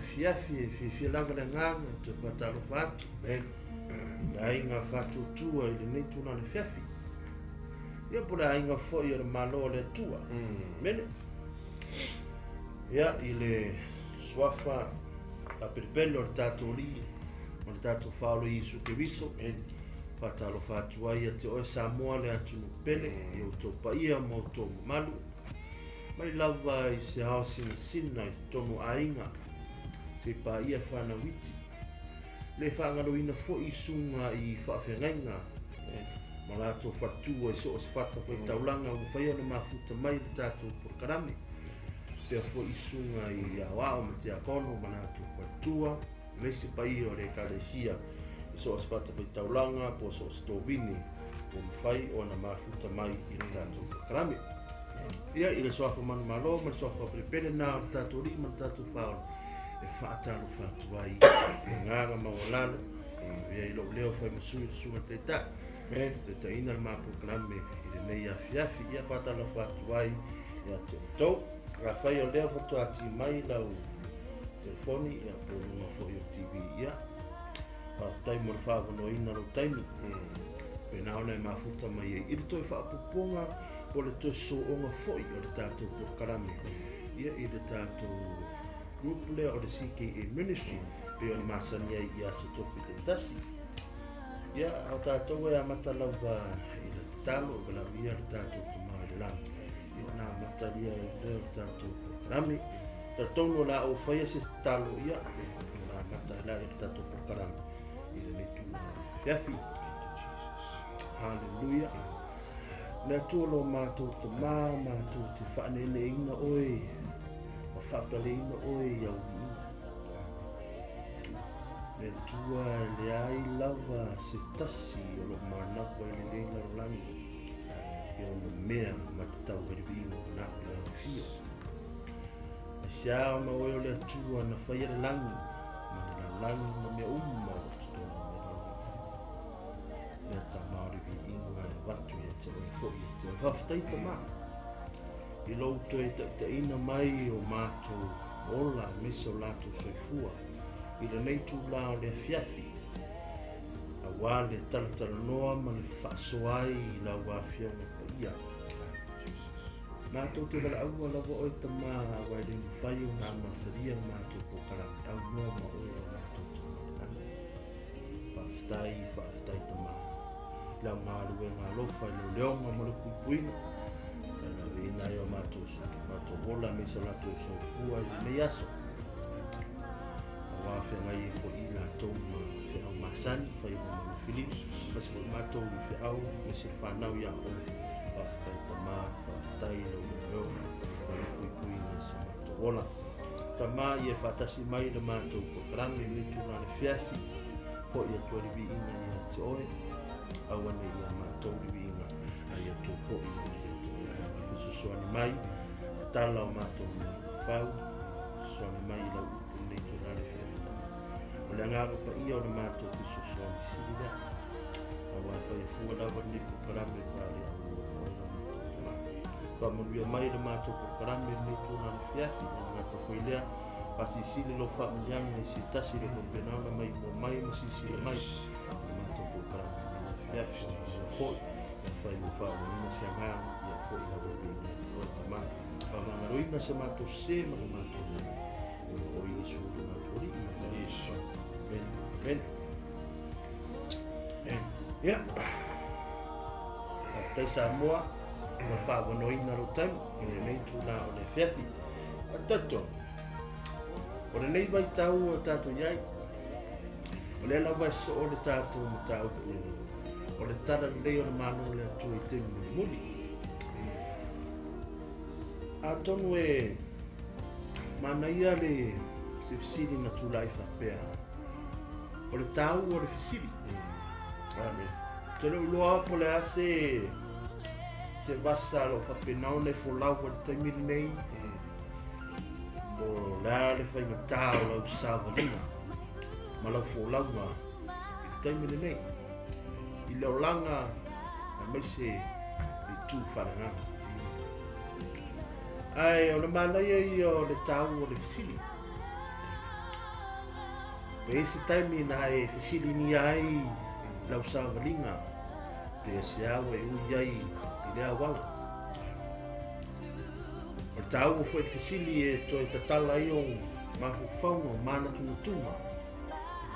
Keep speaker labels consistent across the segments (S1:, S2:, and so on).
S1: afiafi e fiafia lava le agaga e toe faatalofa atu i le aiga faatuatua i lenei itula o le afiafi. Ia po o le aiga foi o le Malo o le Atua. Amene. Ia, i le suafa faapelepele o le tatou Alii ma le tatou Faaola Iesu Keriso, faatalofa atu ai ia te oe Samoa le atunuu pele, i outou paia ma outou mamalu, mai lava i se ao sinasina i totonu o aiga, se i paia fanau iti, le faagaloina foi susuga i faafeagaiga ma latou faletua i so o se fatafaitaulaga ua mafai ona mafuta mai le tatou polokalame, pea foi susuga i aoao ma tiakono ma latou faletua, aemaise paia o le Ekalesia i so o se fatafaitaulaga po o so o se tovini ua mafai ona mafuta mai i le tatou polokalame. Ia, i le suafa manumalo ma le suafa pelepele na o le tatou Alii ma le tatou Faaola e faatalofa atu ai i le agaga maualalo, avea i lou leo fai ma sui o le Susuga i le Taitai, taitaiina le ma polokalame i lenei afiafi. Ia, faatalofa atu ai ia te outou. Afai o lea faatoa ki mai lau telefoni ia po o luga foi o le TV, ia, faafetai mo le faaavanoaina o lou taimi. Pena ona e mafuta mai ai i le toe faaopoopoga po o le toe sooga foi o le tatou polokalame ia i le tatou group lea o le CKA Ministry pei ona masani ai i aso tofi taitasi. Ia, o tatou e amata lava i le tatalo e valaaulia le tatou Tama i le lagi. Ia ona amatalia ai lea o le tatou polokalame. Talitonu o le a ou faia se tatalo ia ona amata ai lea o le tatou polokalame i lenei itula o le afiafi. Haleluia. Le Atua lo matou Tama, matou te faaneeneeina oe ma faapaleina oe i au viiga. Le Atua e leai lava se tasi o lo manava i lenei lalolagi e ono mea matatau ai le viiga o na o le afifio. Aisea ona oe o le Atua na faia le lagi ma le lalolagi ma mea uma o lo o totonu o le lalolagi. Le Tama o le viiga e avatu ia te oe foi ia te oe. Faafetai Tama i lou toe taitaiina mai o matou ola aemaise o latou soifua i lenei itula o le afiafi, aua le talatalanoa ma le faasoa ai i lau Afioga paia. Matou te valaauina lava oe Tama, aua e le mafai ona amatalia le matou polokalame aunoa ma oe o matou Tama. Faafetai, faafetai Tama i lau galuega alofa i lou leoga ma le puipuiga sa laveina ai o matou matou ola aemaise o latou soifua i lenei aso. Aua feagai ai foi i latou ma feau masani, faiva ma filifili, aemaise foi matou i feau aemaise le fanau ia oe. Faafetai Tama, faafetai i lou leoleoga ma le puipuiga i so matou ola. Tama ia faatasi mai le matou polokalame i lenei itula o le afiafi, foi atu ai le viiga ia te oe, aua ne i ia matou le viiga, a ia outou foi ia te oe. Fesoasoani mai, tatala o matou mafaufau, fesoasoani mai i lau upu i lenei itula o le afiafi Tama. O le agaga paia o le matou fesoasoani sili lea, aua e faia fua lava lenei polokalame pe a le aunoa ma oe lau matou Tama. Faamanuia mai le matou polokalame i lenei itula o le afiafi, e le gata foi lea, faasilisili lou faamanuiaga i se tasi o lo o faapena ona maimoa mai ma silasila mai i le matou polokalame i lenei afiafi. Faamanuia foi, ia fai ua faaauauina se agaga, ia foi lava le viiga ia te oe Tama. Faamagaloina se matou sē ma le matou lagi, ona o Iesu lo matou Alii ma le Iesu. Amen. Amen. Amen. Ia. Faafetai Samoa mo le faaavanoaina o lou taimi i lenei itula o le afiafi. Ou te talitonu, o lenei vaitau o tatou i ai, o lea lava e soo le tatou mataupu o le talalelei o le Malo o le Atua i taimi mulimuli. Atonu e manaia le se fesili na tulai faapea, o le taua o le fesili. Amen. Ou te le o iloa po o le a se se vasa o lo o faapena ona e folau ai i le taimi lenei, po o le a le faigata o lau savaliga ma lau folauga i le taimi lenei, i le olaga aemaise le itu faaleagaga. Ae o le manaia ia o le taua o le fesili. Pe i ai se taimi na e fesiligia ai lau savaliga, pe aisea ua e ui ai i lea auala. O le taua foi le fesili e toe tatala ai ou mafaufauga, o manatunatuga,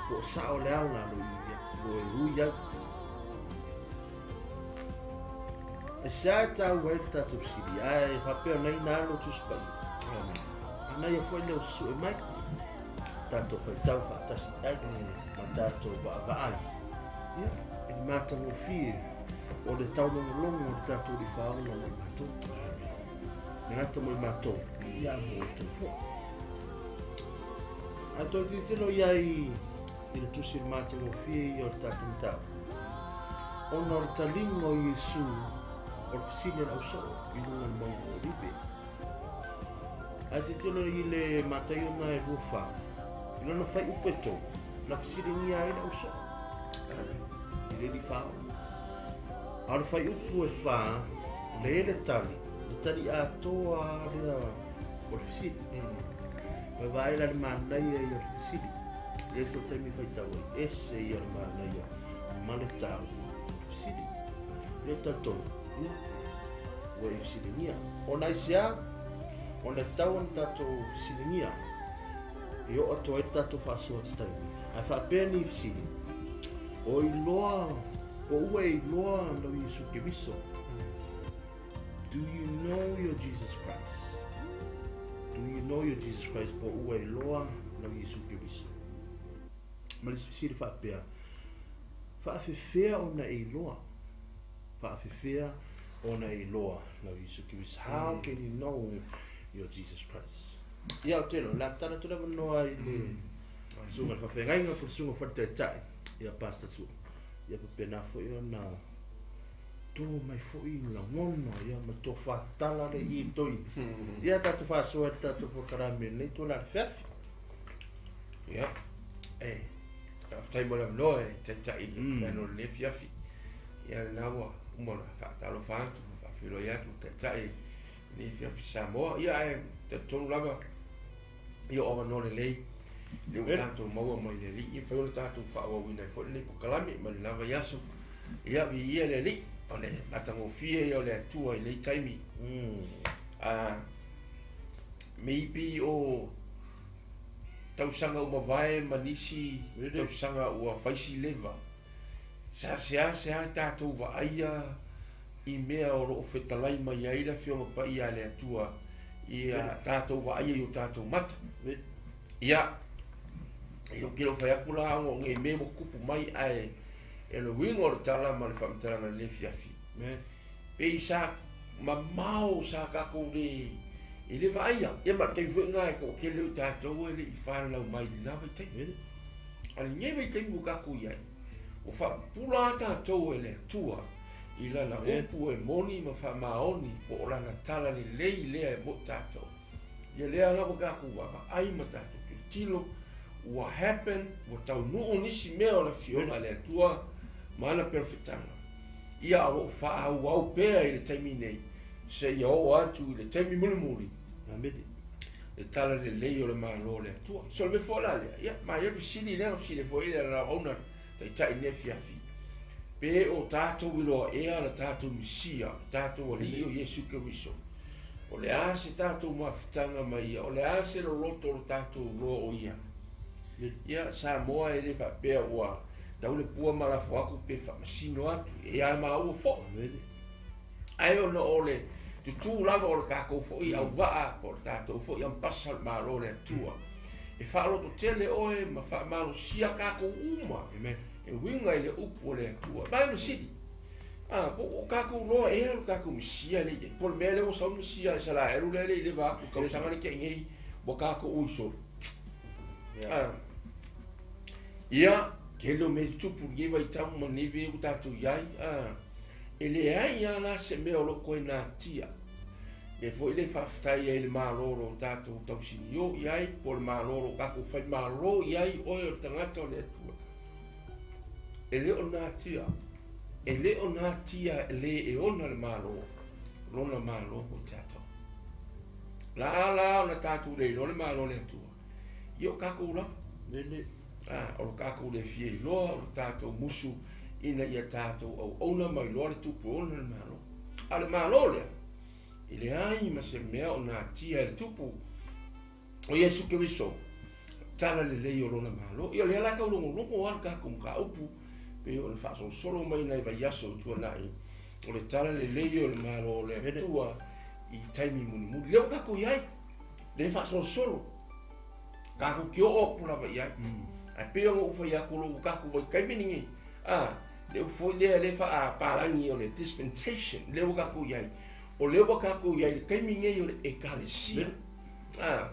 S1: po o sao le ala lo e ui ai. Aisea e taua ai le tatou fesili, ae faapea ona ina alo Tusi Paia. Ana ia foi lea o susue mai, tatou faitau faatasi ai, ma tatou vaavaai. Ia, i le matagofie o le taulogologo o le tatou Alii Faaola mo i matou. Le gata mo i matou, ia mo outou foi. Ae toe tilotilo i ai i le tusi le matagofie ia o le tatou mataupu. Ona o le taliga o Iesu o le fesili a le ausoo i luga o le mauga o Olive. Ae tilotilo i le Mataio na e 24, i lona fuaiupu e 3, na fesiligia ai le ausoo i le Alii Faaola. A o le fuaiupu e 4, le le tali, le tali atoa lea o le fesili. Ua vaai la le manaia ia o le fesili. Ia se o taimi faitau ai, ese ia le manaia ma le taua o le fesili. Ia talitonu, ia, ua e fesiligia. Ona aisea, ona e tatau ona tatou fesiligia, e oo atu ai le tatou faasoa tatauina. Ae faapea ni fesili, o iloa, po ua e iloa lau Iesu Keriso? Do you know your Jesus Christ? Do you know your Jesus Christ? Po ua e iloa lau Iesu Keriso? Ma le isi fesili faapea, faafefea ona e iloa? Faafefea ona e iloa lau Iesu Keriso? How can you know your Jesus Christ? Ia, ou te iloa, o le a tatala atu le avanoa i le susuga i le faafeagaiga po o le susuga foi i le taitai, ia Pastor Sua. Ia faapena foi ona tō mai foi lagona, ia ma tō whātala le i toi. Ia tātou whāsoa i le tātou polokalame nei tō la le feafi.
S2: Ia, e, faafetai mo le avanoa e taitai mm. no le fiafi. Ia lena ua uma ona faatalofa atu, faafeiloai atu taitai le fiafi Samoa. Ia ae talitonu lava ia o avanoa lelei le ua tatou maua mai le Alii, e mafai ona tatou faaauauina ai foi lenei polokalame mai le lava vaiaso. Ia viia le Alii, o le matagofie ia o le Atua i lenei taimi. Maybe o tausaga ua mavae ma nisi tausaga ua faisi leva, sa seasea tatou vaaia i mea o lo o fetalai mai ai le Afioga Paia a le Atua ia tatou vaaia i o tatou mata. Ia, e ou te le o fai atu la ona o nei mea ua tupu mai, ae e le uiga o le tala ma le faamatalaga i lenei afiafi, pei sa mamao sa tatou le e le vaaia. Ia ma le taimi foi lena e toatele o i tatou e le i fananau mai i lena vaitaimi. A o lenei vaitaimi ua tatou i ai, ua faapupula lava tatou e le Atua i lana upu e moni ma faamaoni, po o lana tala lelei lea e mo i tatou. Ia lea la ua tatou vaavaai ma tatou tilotilo, ua happen, ua taunuu nisi mea o le Afioga a le Atua ma ana perofetaga. Ia o lo o faaauau pea i le taimi nei, seia oo atu i le taimi mulimuli.
S1: Amene.
S2: Le tala lelei o le Malo o le Atua. So le mea foi la lea, ia, ma ia le fesili lea, na fesili foi le auauna taitai nei afiafi, pe o tatou iloa ea la tatou Misia, le tatou Alii o Iesu Keriso. O le a se tatou mafutaga ma ia, o le a se loloto o le tatou iloa o ia. Ia, Samoa e le faapea ua tau le pua ma lafo atu pe faamasino atu, e a maua foi. Ae ona o le tutū lava o le tatou foi auvaa, po o le tatou foi ampasa o le Malo o le Atua. E faalototele oe ma faamalosia tatou uma e uiga i le upu o le Atua. Ma e fesili, a, po o tatou loa ea lo tatou Mesia le i ai? Po o le mea lea ua sau le Mesia a Isaraelu lea le i leva atu tausaga le tea nei ua tatou ui solo. Ia, tele o mea tutupu i lenei vaitau ma lenei mea ua tatou i ai. E leai lava la se mea o lo o toe natia. Le foi le faafetai ai i le Malo o lo o tatou tausinio i ai, po o le Malo o lo o tatou faimalo i ai, oe o le tagata o le Atua. E le o natia, e le o natia e le e ona le Malo, lona Malo mo i tatou. La la ona tatou le iloa le Malo o le Atua, ia o tatou lava.
S1: Lele.
S2: A, o lo kākou le fia iloa, o lo tātou musu ina ia tātou auauna ma iloa le tupu e ona le Malo. A o le Malo lea, e leai ma se mea o natia e le tupu o Iesu Keriso, tala lelei o lona Malo. Ia o lea la e taulogologo lava le tatou mataupu pei ona faasolosolo mai nai vaiaso i tuanai, o le tala lelei o le Malo o le Atua i taimi mulimuli. Lea ua tatou i ai, lea e faasolosolo, tatou te oo atu lava i ai. Ae pei ona ou fai atu, o lo o ua tatou vaitaimi lenei, a, le upu foi lea lea e faapalagi o le dispensation, lea ua tatou i ai. O lea ua tatou i ai i le taimi lenei o le Ekalesia. A,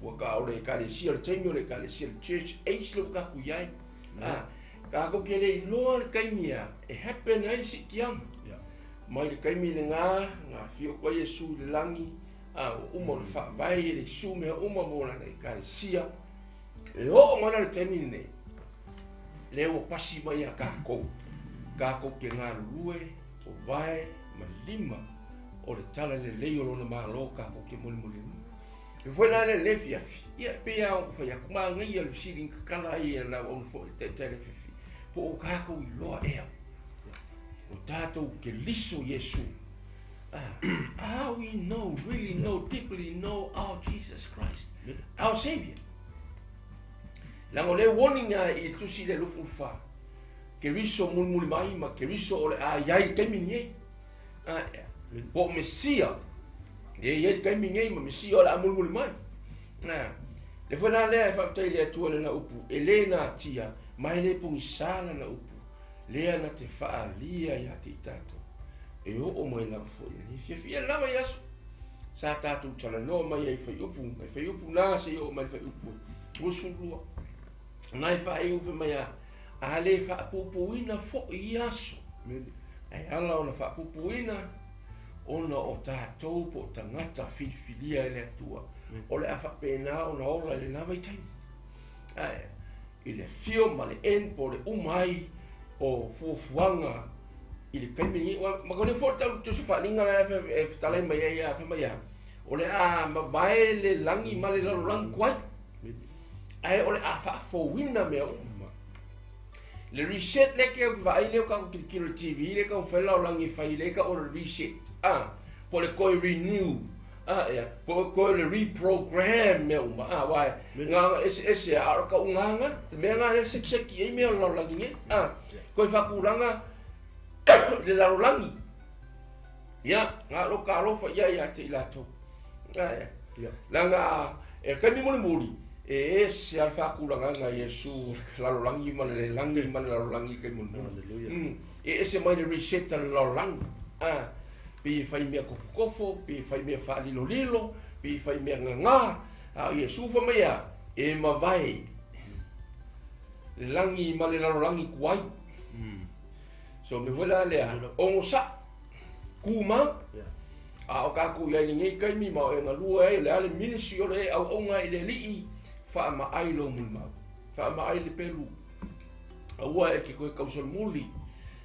S2: ua ka o le Ekalesia, o le taimi o le Ekalesia, le church age lea ua tatou i ai. A, tatou te le iloa le taimi a e happen ai le siitiaga. Mai le taimi lena, na afio atu ai Iesu i le lagi, a ua uma ona faavae e le Iesu mea uma mo lana Ekalesia. E oo mai la le taimi lenei, lea ua pasi mai ia tatou, tatou te galulue, o vae ma lima o le tala lelei o lona Malo tatou te molimoli ai. E foi la le le fiafi, ia e pei lava ona ou fai atu, manaia le fesili na tatala ai e le auauna foi le taitai le afiafi, po o tatou iloa ea, o tatou Keriso Iesu. Ah, we know, really know, deeply know our Jesus Christ, our Savior. Leaga o le warning lava i le tusi lea 24, Keriso mulimuli mai ma Keriso o le a i ai i le taimi lenei. Ah, po o Mesia, lea e i ai le taimi lenei ma Mesia o le a mulimuli mai. Ah, le foi la lea e faafetai i le Atua i lana upu, e le natia, ma e le pogisa lana upu, lea na te faaalia ia te i tatou, e oo mai lava foi i lenei fiafia lava i aso sa tatou talanoa mai ai i fuaiupu, mai fuaiupu na seia oo mai i le fuaiupu 22. Na e faaiu fai mai a, a le faapuupuuina foi ia aso, ae ala ona faapuupuuina ona o tatou po o tagata filifilia e le Atua, o le a faapena ona ola i lena vaitaimi. Ae, i le afio ma le end po o le uma ai o fuafuaga i le taimi lenei. Ua ma kone foi tau tusi faaaliga la e fetalai mai ai a fai mai a, o le a mavae le lagi ma le lalolagi tuai, ae o le a faafouina mea uma. Le reset lea ke vaai lea o tatou tilotilo i le TV lea e taumafai le lalolagi e fai lea e tau o le reset, a, po o le toe renew, a, ia, po o toe le reprogram mea uma, a, aua e gagana eseese a o le taugaga, le mea lena lea e sekiseki ai mea o le lalolagi nei, a, toe faatulaga le lalolagi. Ia, na o lou talofa i ai ia te i latou. A, ia. Leaga e taimi mulimuli, e ese lava le faatulagaga a Iesu lalolagi ma le lagi ma le lalolagi i le taimi mulimuli. E ese mai le reset a le lalolagi. A, pei e fai mea tofotofo, pei e fai mea faalilolilo, pei e fai mea gagā. A o Iesu fai mai a, e mavae le lagi ma le lalolagi tuai. So mea foi la lea, ogosaʻi, kumau, a o tatou i ai i lenei taimi ma o e galue ai, o le a le ministry o le e auauna ai i le Alii, faamaai lou mulimau, faamaai le pelu, aua e te toe tausolomuli,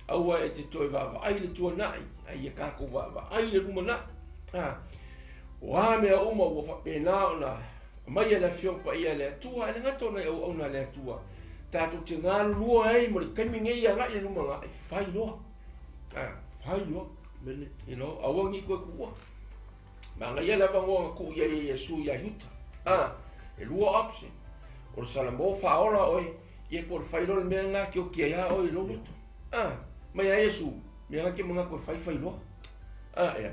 S2: aua e te toe vaavaai i le tuanai, a ia tatou vaavaai i le lumanai. A, o a mea uma ua faapena ona aumai e le Afioga Paia a le Atua, e le gata ona e auauna a le Atua, tatou te galulue ai mo le taimi nei agai i le lumanai, fai loa. A, fai loa. You know, aua ne i toe tuua. Manaia le avanoa na tuu i ai e Iesu ia Iuta. A, e lua option. O le salamo faaola oe, ia po o le fai loa le mea lena e te oti ai lava oe i lou loto. A, mai a Iesu, mea lena e te manatu e fai, fai loa. A, ea,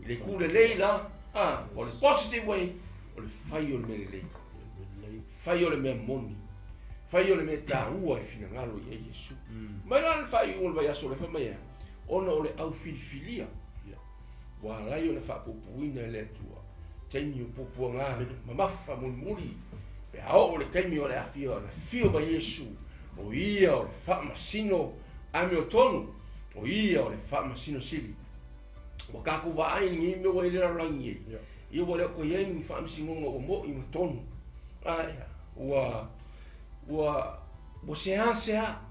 S2: i le itu lelei la, a, o le positive way, o le fai o le mea lelei. Fai o le mea moni. Fai o le mea taua e finagalo i ai Iesu. Mai la le faaiuga o le vaiaso lea fai mai ea, ona o le au filifilia ua ala ai ona faapuupuuina e le Atua taimi o puapuaga mamafa mulimuli pe a oo le taimi o le afio ona afio mai Iesu, o ia o le faamasino amiotonu, o ia o le faamasino sili. Ua tatou vaai i lenei mea ua i ai le lalolagi nei, ia ua le o toe i ai ni faamasinoga ua moi ma tonu. Ae ua ua ua seasea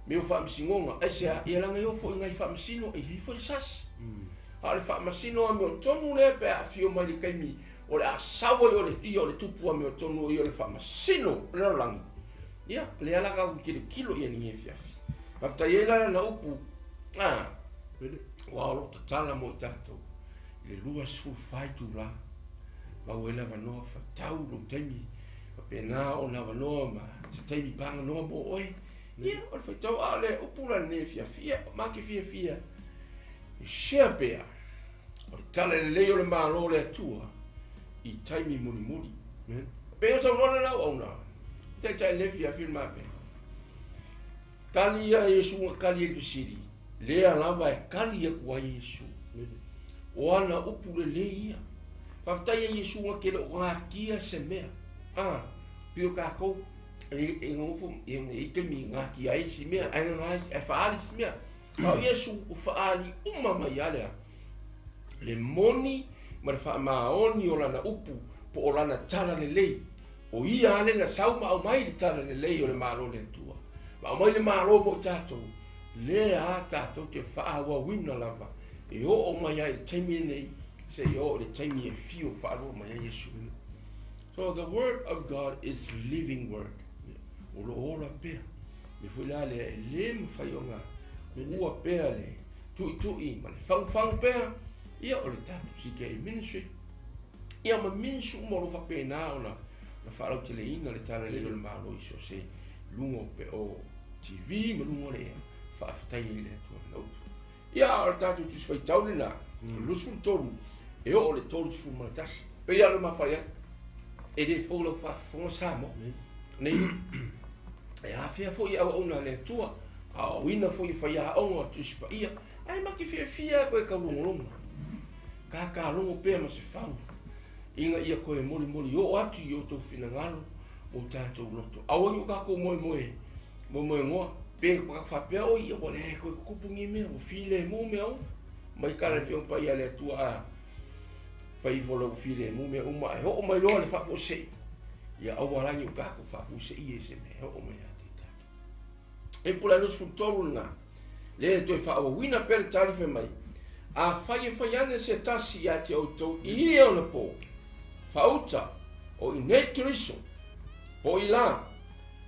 S2: mea o faamasinoga, aisea? Ia leaga e oo foi i nai faamasino e i ai foi le sasi. A o le faamasino amiotonu lea pe a afio mai i le taimi O le a sau ai o le ia o le tupu amiotonu o ia o le faamasino o le lalolagi. Ia, lea la tatou te tilotilo i ai i lenei afiafi. Faafetai ai la lana upu, a, aua o lo o tatala mo i tatou i le 24 itula. Maua ai le avanoa, faitau lou taimi, faapena ona avanoa ma se taimi paganoa mo oe. Ia, o le faitau, a o le upu la i lenei afiafi, ia, ma te fiafia e share pea o le tala lelei o le Malo o le Atua i taimi mulimuli. Pei o saunoa le lauauna, taitai le fiafi le mapea. Tali ia Iesu na tali ai le fesili, lea lava e tali atu ai Iesu. O ana upu lelei ia. Faafetai ia Iesu na te le o gatia se mea. A, pei o tatou, e nonofo, e i taimi e gatia ai si mea, ae faaali si mea. A o Iesu ua faaali uma mai ia lea, le moni ma le faamaoni o lana upu po o lana tala lelei. O ia lava lea na sau ma aumai le tala lelei o le Malo o le Atua, ma aumai le Malo mo i tatou, lea lava tatou te faaauauina lava e oo mai ai i le taimi lenei seia oo i le taimi e afio faalua mai ai Iesu. So the word of God is living word. O lo o ola pea. Mea foi la lea e le mafai ona ua pea le tuitui ma le fagufagu pea, ia o le tatou CKA Ministry. Ia ma ministry uma o lo o faapena ona na faalauteleina le Tala Lelei o le Malo i so o se luga o, o TV ma luga o le ea, faafetai ai le Atua i lana upu. Ia, a o le tatou Tusi Faitau lena, 23 e oo i le 31. Pei lava o le mafai atu, e le fou lau faafofoga Samoa. Nei, e afea foi auauna a le Atua, a aoina foi e faiaoga o le Tusi Paia, ae ma te fiafia e koe taulogologo. Kākālogo pea ma se fau, ina ia koe molimoli oo atu i o outou finagalo mo tatou loto. Aua ne i o tatou moemoe, moemoegoa, pe faapea, oi, ia ua le toe tutupu ni mea, ua filemu mea uma. Mai kala le Afioga Paia a le Atua a fai ifo loa ua filemu mea uma, ae oo mai loa le faafuasei, ia aua la ne i o tatou faafuaseia i se mea e oo mai ia te i tatou. E pule 23 lena, lea e toe faaauauina pea le tali fai mai, Afai e fai ane se tasi ia te outou i ia ona pō, faauta, o i nei Keriso, po i la,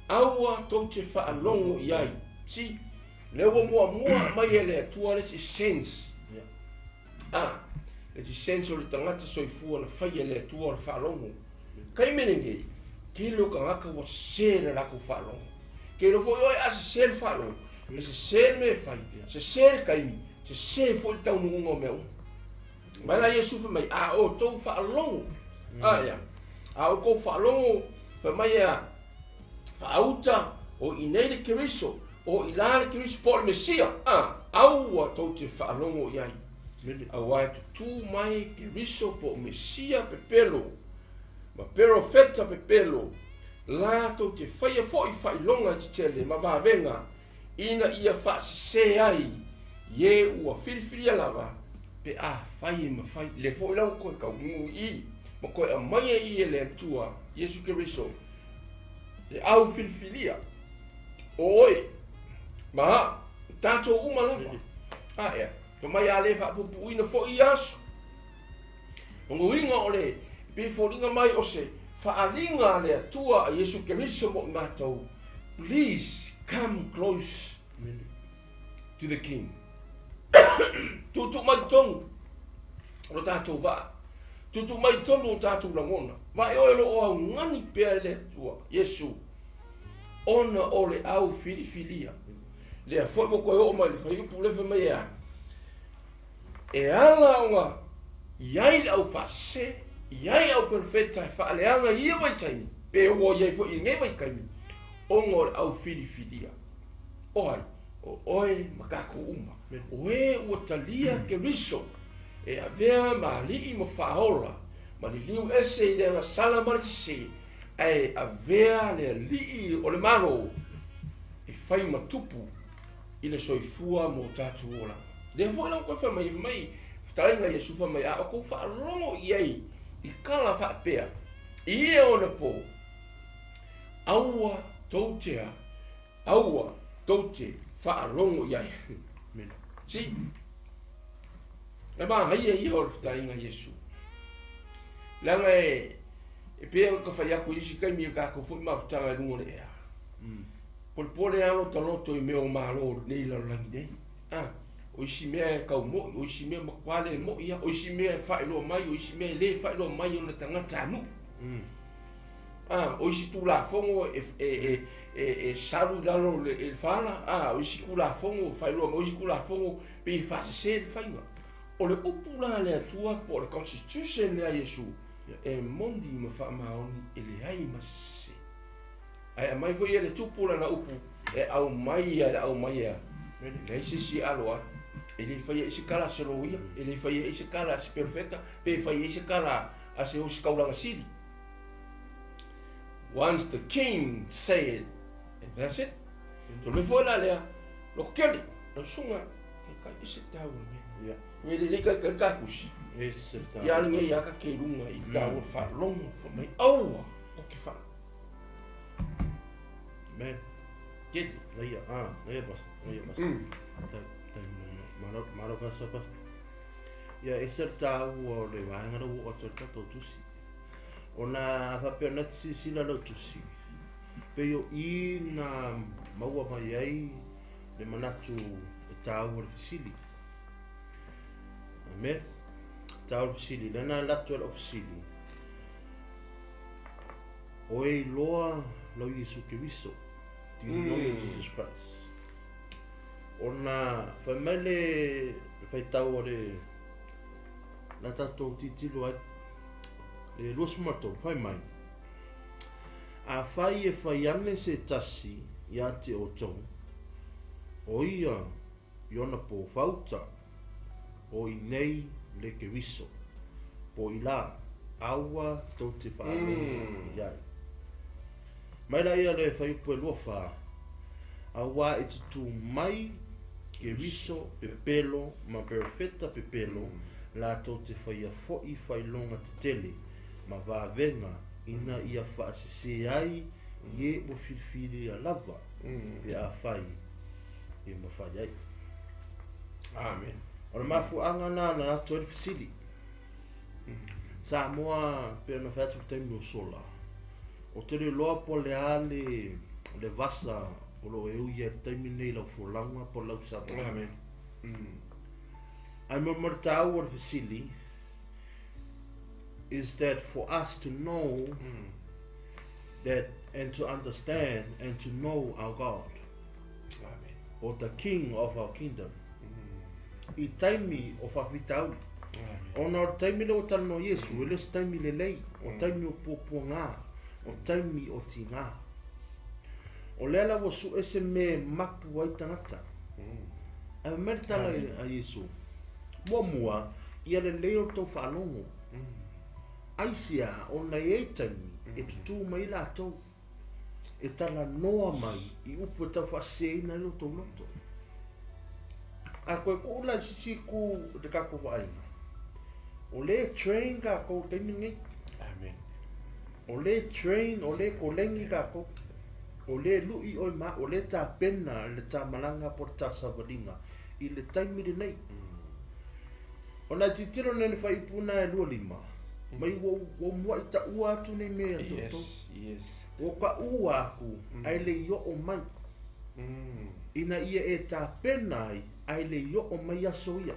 S2: aua tou te faalogo i ai. See, lea ua muamua mai e le Atua le isi sense. A, le isi sense o le tagata soifua na fai e le Atua o le faalogo. Taimi lenei, tele o tagata ua sese le latou faalogo. Tele foi oe a sese le faalogo, e sese le mea e fai, sese le taimi, sese foi le taunuuga o mea uma. Mai la Iesu fai mai, a outou faalogo, a ia, a outou faalogo, fai mai a faauta, o i nei le Keriso, o i la le Keriso po o le Mesia, a, aua tou te faalogo i ai. Aua e tutū mai Keriso po o Mesia pepelo, ma perofeta pepelo, latou te faia foi faailoga tetele ma vavega, ina ia faasese ai ie ua filifilia lava, pe afai e mafai. Lea foi la ua toe taunuu i i, ma toe aumaia i i e le Atua, Iesu Keriso, le au filifilia, o oe, ma a'u, tatou uma lava. A ea, fai mai a le faapuupuuina foi ia aso. O lona uiga o le, pei e foliga mai o se faaaliga a le Atua a Iesu Keriso mo i matou, please come close to the King. Tuutuu mai totonu o lo tatou vaa. Tuutuu mai totonu o tatou lagona. Vaai oe o lo o augani pea e le Atua, Iesu, ona o le au filifilia. Lea foi ua toe oo mai i le fuaiupu lea fai mai e a? E ala ona i ai le au faasese, i ai au perofeta e faaleaga i ia vaitaimi, pe ua i ai foi i lenei vaitaimi, ona o le au filifilia. O ai? O oe ma tatou uma. O e ua talia Keriso e avea ma alii ma faaola, ma liliu ese i le agasala ma le sese, ae avea le Alii o le Malo e fai ma tupu i le soifua mo tatou olaga. Lea foi la ua toe fai mai, fai mai fetalaiga Iesu fai mai, a outou faalogo i ai i tala faapea, i ia ona po, aua tou te a, aua tou te faalogo i ai. See? E manaia ia o le fetalaiga Iesu. Leaga e e pei ona ka fai atu i isi taimi i le tatou foi mafutaga i luga o le ea. Polepole lava lota loto i mea o Malo o lenei lalolagi nei. A, o isi mea e tau mo'i, o isi mea e matua le mo'i lava, o isi mea e faailoa mai, o isi mea e le faailoa mai ona tagatanuu. A, o isi Tulafono e, e, e, e, e salu i lalo o le, le fala, a, o isi Tulafono e faailoa mai, o isi Tulafono pei e faasese le faiga. O le upu la a le Atua po o le Constitution lea a Iesu, e moni ma faamaoni e leai ma se sese. Ae aumai foi e le Tupu lana upu e aumai ia e aumai ia. E leai se isi e alo ai. E le faia ai se tala a se loia, e le faia ai se tala a se perofeta, pe faia ai se tala a se ositaulaga sili. Once the king say it, and that's it. So le mea foi la lea, lototele, lau susuga, Taitai ese le taua o le mea lena. Ia. E lelei taitai le ta tusi.
S1: Ese le taua.
S2: Ia lenei lava ta te i luga i le taua o le faalogo fai mai aua ou te faalogo.
S1: Amen.
S2: Tele.
S1: Laia, ah, laia pastor, laia pastor. Tai, tai, malo, malo pastor, pastor. Ia, ese le taua o le vaega lea ua oo atu ai le tatou tusi. Ona a faapea na te silasila lau tusi, pei o i na maua mai ai le manatu e tāua le fesili. Amen. Tāua le fesili. Lena e lato e lau fesili. O e iloa lau Iesu Keriso. Do you know Jesus Christ? Ona whai mai le whaitau o le la tātou titilo ai le 23, whai mai. A whai e whai ane se tasi ia te outou, o ia i ona po whauta, o i nei le Keriso, po i la, aua tou te whaalongo i ai. Mai la ia le whaiupu e lua wha, auā e tutū mai Keriso pepelo ma perofeta pepelo latou te whaia fo'i whailonga tetele ma vavenga ina ia whaasese ai i e ua whiriwhiria lava pe afai e mawhai ai.
S2: Amen.
S1: O le mafuaaga na na atoa ai le fesili. Samoa pei ona fai atu i le taimi o sola, o te le iloa po o le a le, le vasa o lo o e ui ai i le taimi nei i lau folauga po o lau savali.
S2: Amen.
S1: Ae mo le taua o le fesili, is that for us to know that and to understand and to know our God.
S2: Amen.
S1: Or the King of our kingdom. I taimi o faafitauli. Ona o le taimi lea ua talanoa Iesu, e le o se taimi lelei, o taimi o puapuagā, o taimi o tigā. O lea la ua sue se mea e mapu ai tagata. Ae fai mai le tala a Iesu, Muamua, ia lelei o le tou faalogo. Aisea, ona e i ai taimi e tutū mai ai latou, e talanoa mai i upu e tau faaseseina ai lo tou loto. A koe kuu la i sisi ku le kakou vaaiga, o lea e train kakou i le taimi lenei.
S2: Amen.
S1: O lea e train, o lea e koleni kakou. O lea e lui oe ma au, o lea e tapena le ta malaga po o le ta savaliga i le taimi lenei. Ona e tilotilo nei i le fuaiupu na e 25, mai ua ou mua'i taua atu nei mea ia te outou.
S2: Yes, yes.
S1: Ua ou taua atu, ae le i oo mai. Ina ia e tapena ai, ae le i oo mai aso ia.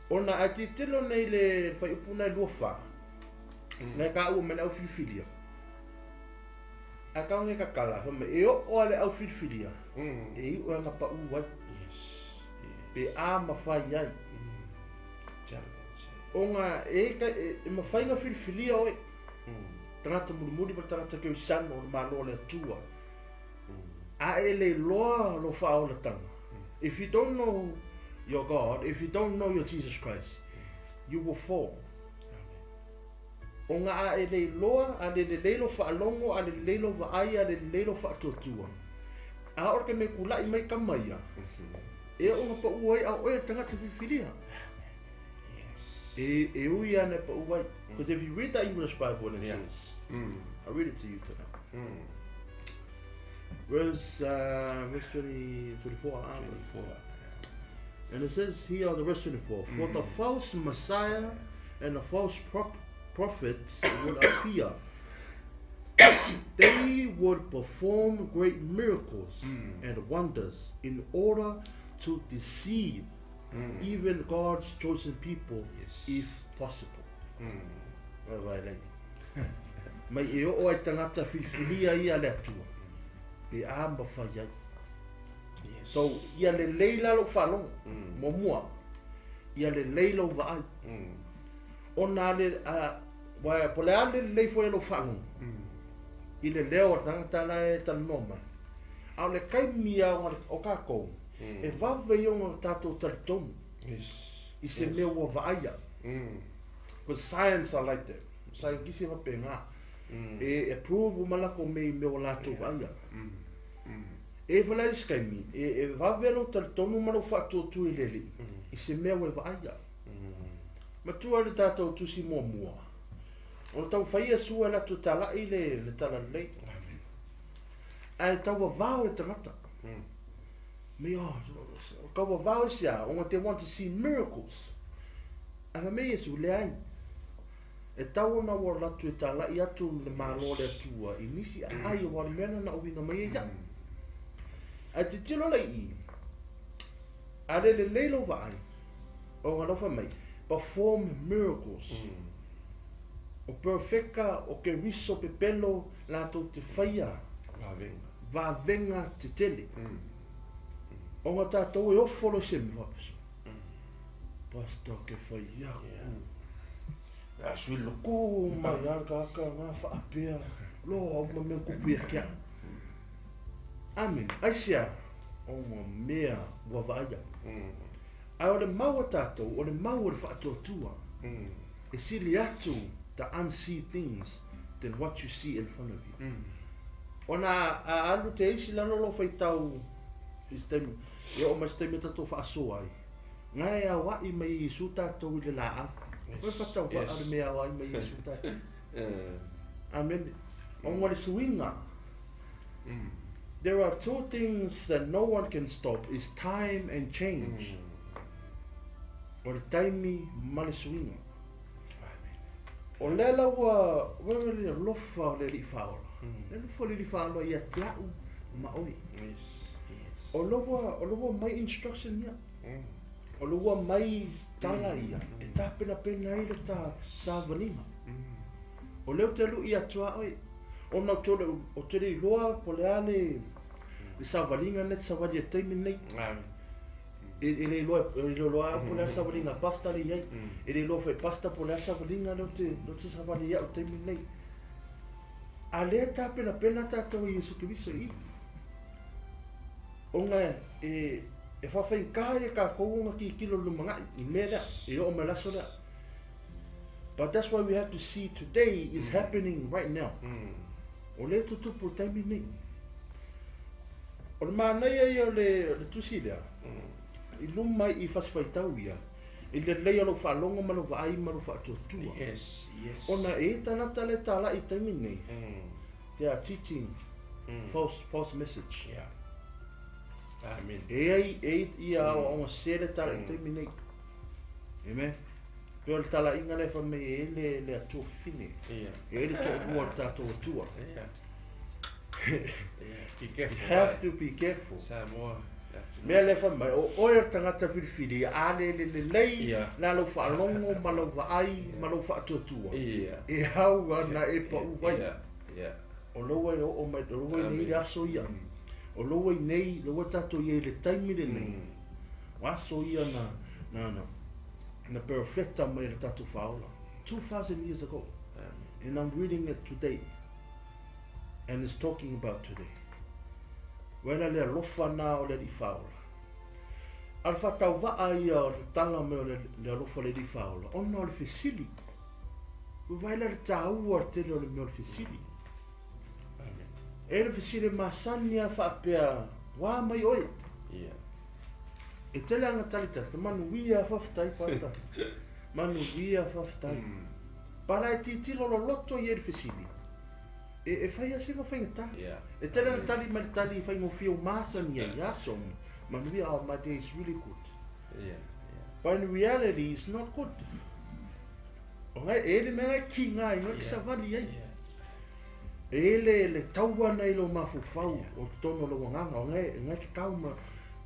S1: Ona a tilotilo nei i le fuaiupu na e 24, na e taua mai le au filifilia, a tau nei tatala, fai mai, e oo lava le au filifilia, e iu e agapau ai.
S2: Yes.
S1: Pe a mafai ai. Ona e, e, e mafai ona filifilia oe. Tagata mulimuli ma le tagata kerisano o le Malo o le Atua. A e le iloa lou faaolataga. If you don't know your God, if you don't know your Jesus Christ, you will fall. Ona a e le iloa, a le lelei lou faalogo, a le lelei lou vaai, a le lelei lou faatuatua, a oo i le taimi e kula'i mai tama ia, e oo ina pa'u ai a o oe le tagata filifilia. E, e ui ana e pa'u ai. Because if you read the English Bible and it says, I'll read it to you tonight. Verse, verse 20, 24.
S2: 24.
S1: And it says here on the verse 24, For the false Messiah and the false prophets would appear. They would perform great miracles and wonders in order to deceive even God's chosen people if possible. Vai vai lei. Mai e oo ai tagata filifilia ia le Atua pe a mafai ai. So ia lelei la lou faalogo muamua, ia lelei lou vaai. Ona ale a wa po le a le lelei foi o lou faalogo i le leo o le tagata la e talanoa mai. A o le taimi a o kākou e vave i ona tatou talitonu i se mea ua vaaia. Because science are like that. Scientist e faapena. E approve uma latou mea i mea ua latou vaaia. E i falea isi taimi, e vave lou talitonu ma lou faatuatua i le Alii i se mea ua e vaaia. Matua le tatou tusi muamua, ona taumafai Iesu e alu atu e talai le talalelei. Ae tauavao e tagata. Me oh, tauavao e sea, ona they want to see miracles. Ae fai mai Iesu, leai. E tau ona ua alu atu e talai atu le Malo o le Atua i nisi aai aua o le mea lena na uiga mai ai iaʻu. Ae tilotilo la i i, a le lelei lou vaai, ona lau fai mai, perform miracles. O perfeka, o Keriso pepelo latou te faia vavega tetele. Ona tatou e ofo loa i se mea, Pastor ke fai aku.
S2: A sui loko.
S1: Ku mai a ka ka ngā whaapea. Loa uma mea kupu ia kia. Amen. Aisea, o ngā mea ua vaaia. Ae o le mau a tātou, o le mau o le whaatuatua. E sili atu the unseen things than what you see in front of you. Ona a alu te isi lalo lo whaitau i se taimi, e oo mai se taimi o tatou faasoa ai. Nga e aua'i mai e Iesu tatou i le laau. Koe whatau wa le mea aua'i mai e Iesu tatou. Amen. Ona o le suiga. There are two things that no one can stop is time and change. O le taimi ma le suiga. O lea la ua wewe le alofa o le Alii Faaola. Le alofa o le Alii Faaola ia te a'u ma oe. O lea ua, o lea ua mai instruction ia. O lea ua mai tala ia e tapenapena ai le ta savaliga. O lea ou te lu'i atu a oe, ona ou te le, ou te le iloa po o le a le, le savaliga lea e te savali ai i le taimi lenei. E le iloa, e le iloa au po o le a le savaliga a pastor lea e i ai. E le iloa foi e pastor po o le a le savaliga lea ou te, lea ou te savali ai au i le taimi lenei. A lea e tapenapena tatou e Iesu Keriso i i. Ona e, e faafaigata ai e kākou ona tilotilo i le lumanai i le mea lea, e oo mai le aso lea. But that's why we have to see today is happening right now. O lea e tutupu i le taimi lenei. O le manaia ia o le, o le tusi lea, i luma i fasifaitau ia, i le lelei o lou faalogo ma lou vaai ma lou faatuatua. Ona e i ai tagata lea e talai i le taimi lenei, they are teaching false, false message.
S2: Amen.
S1: E ai, e ai ia aoaoga sese lea e talai i le taimi lenei. Amen. Pei o le talaiga lea e fai mai e ai le, le Atua fine. E ai le toalua o le tatou Atua.
S2: Be careful.
S1: You have to be careful.
S2: Samoa.
S1: Mea lea fai mai, o oe o le tagata filifili, a le le lelei la lou faalogo ma lou vaai ma lou faatuatua, e au ana e pau ai. O lou e oo mai, o lou e nei le aso ia. O lou e nei, lou e tatou i ai i le taimi lenei. O aso ia na, na, na, na perfecta mai e le tatou Faaola. 2000 years ago. And I'm reading it today. And it's talking about today. Uela le alofa na o le Alii Faaola. A o le faatauvaa ia o le tatala mai o le, le alofa o le Alii Faaola, ona o le fesili. Ua vaai la le tāua o le tele o le mea o le fesili. E le fesili masani a faapea, wā mai oe. E tele ana talitali, te manuia faafetai, pastor. Manuia faafetai. Pala e titilo loloto i ai le fesili. E fai lava sina faigata. E tele ana tali mai le tali faigofie o masani ai, aso manuia, oh, my day is really good. But in reality, it's not good. O ngai e le mea ngai ki ngai ngai ki savali ai. E le le taua nei lo mafaufau o totonu o lou agaga o ngai ngai ke tau ma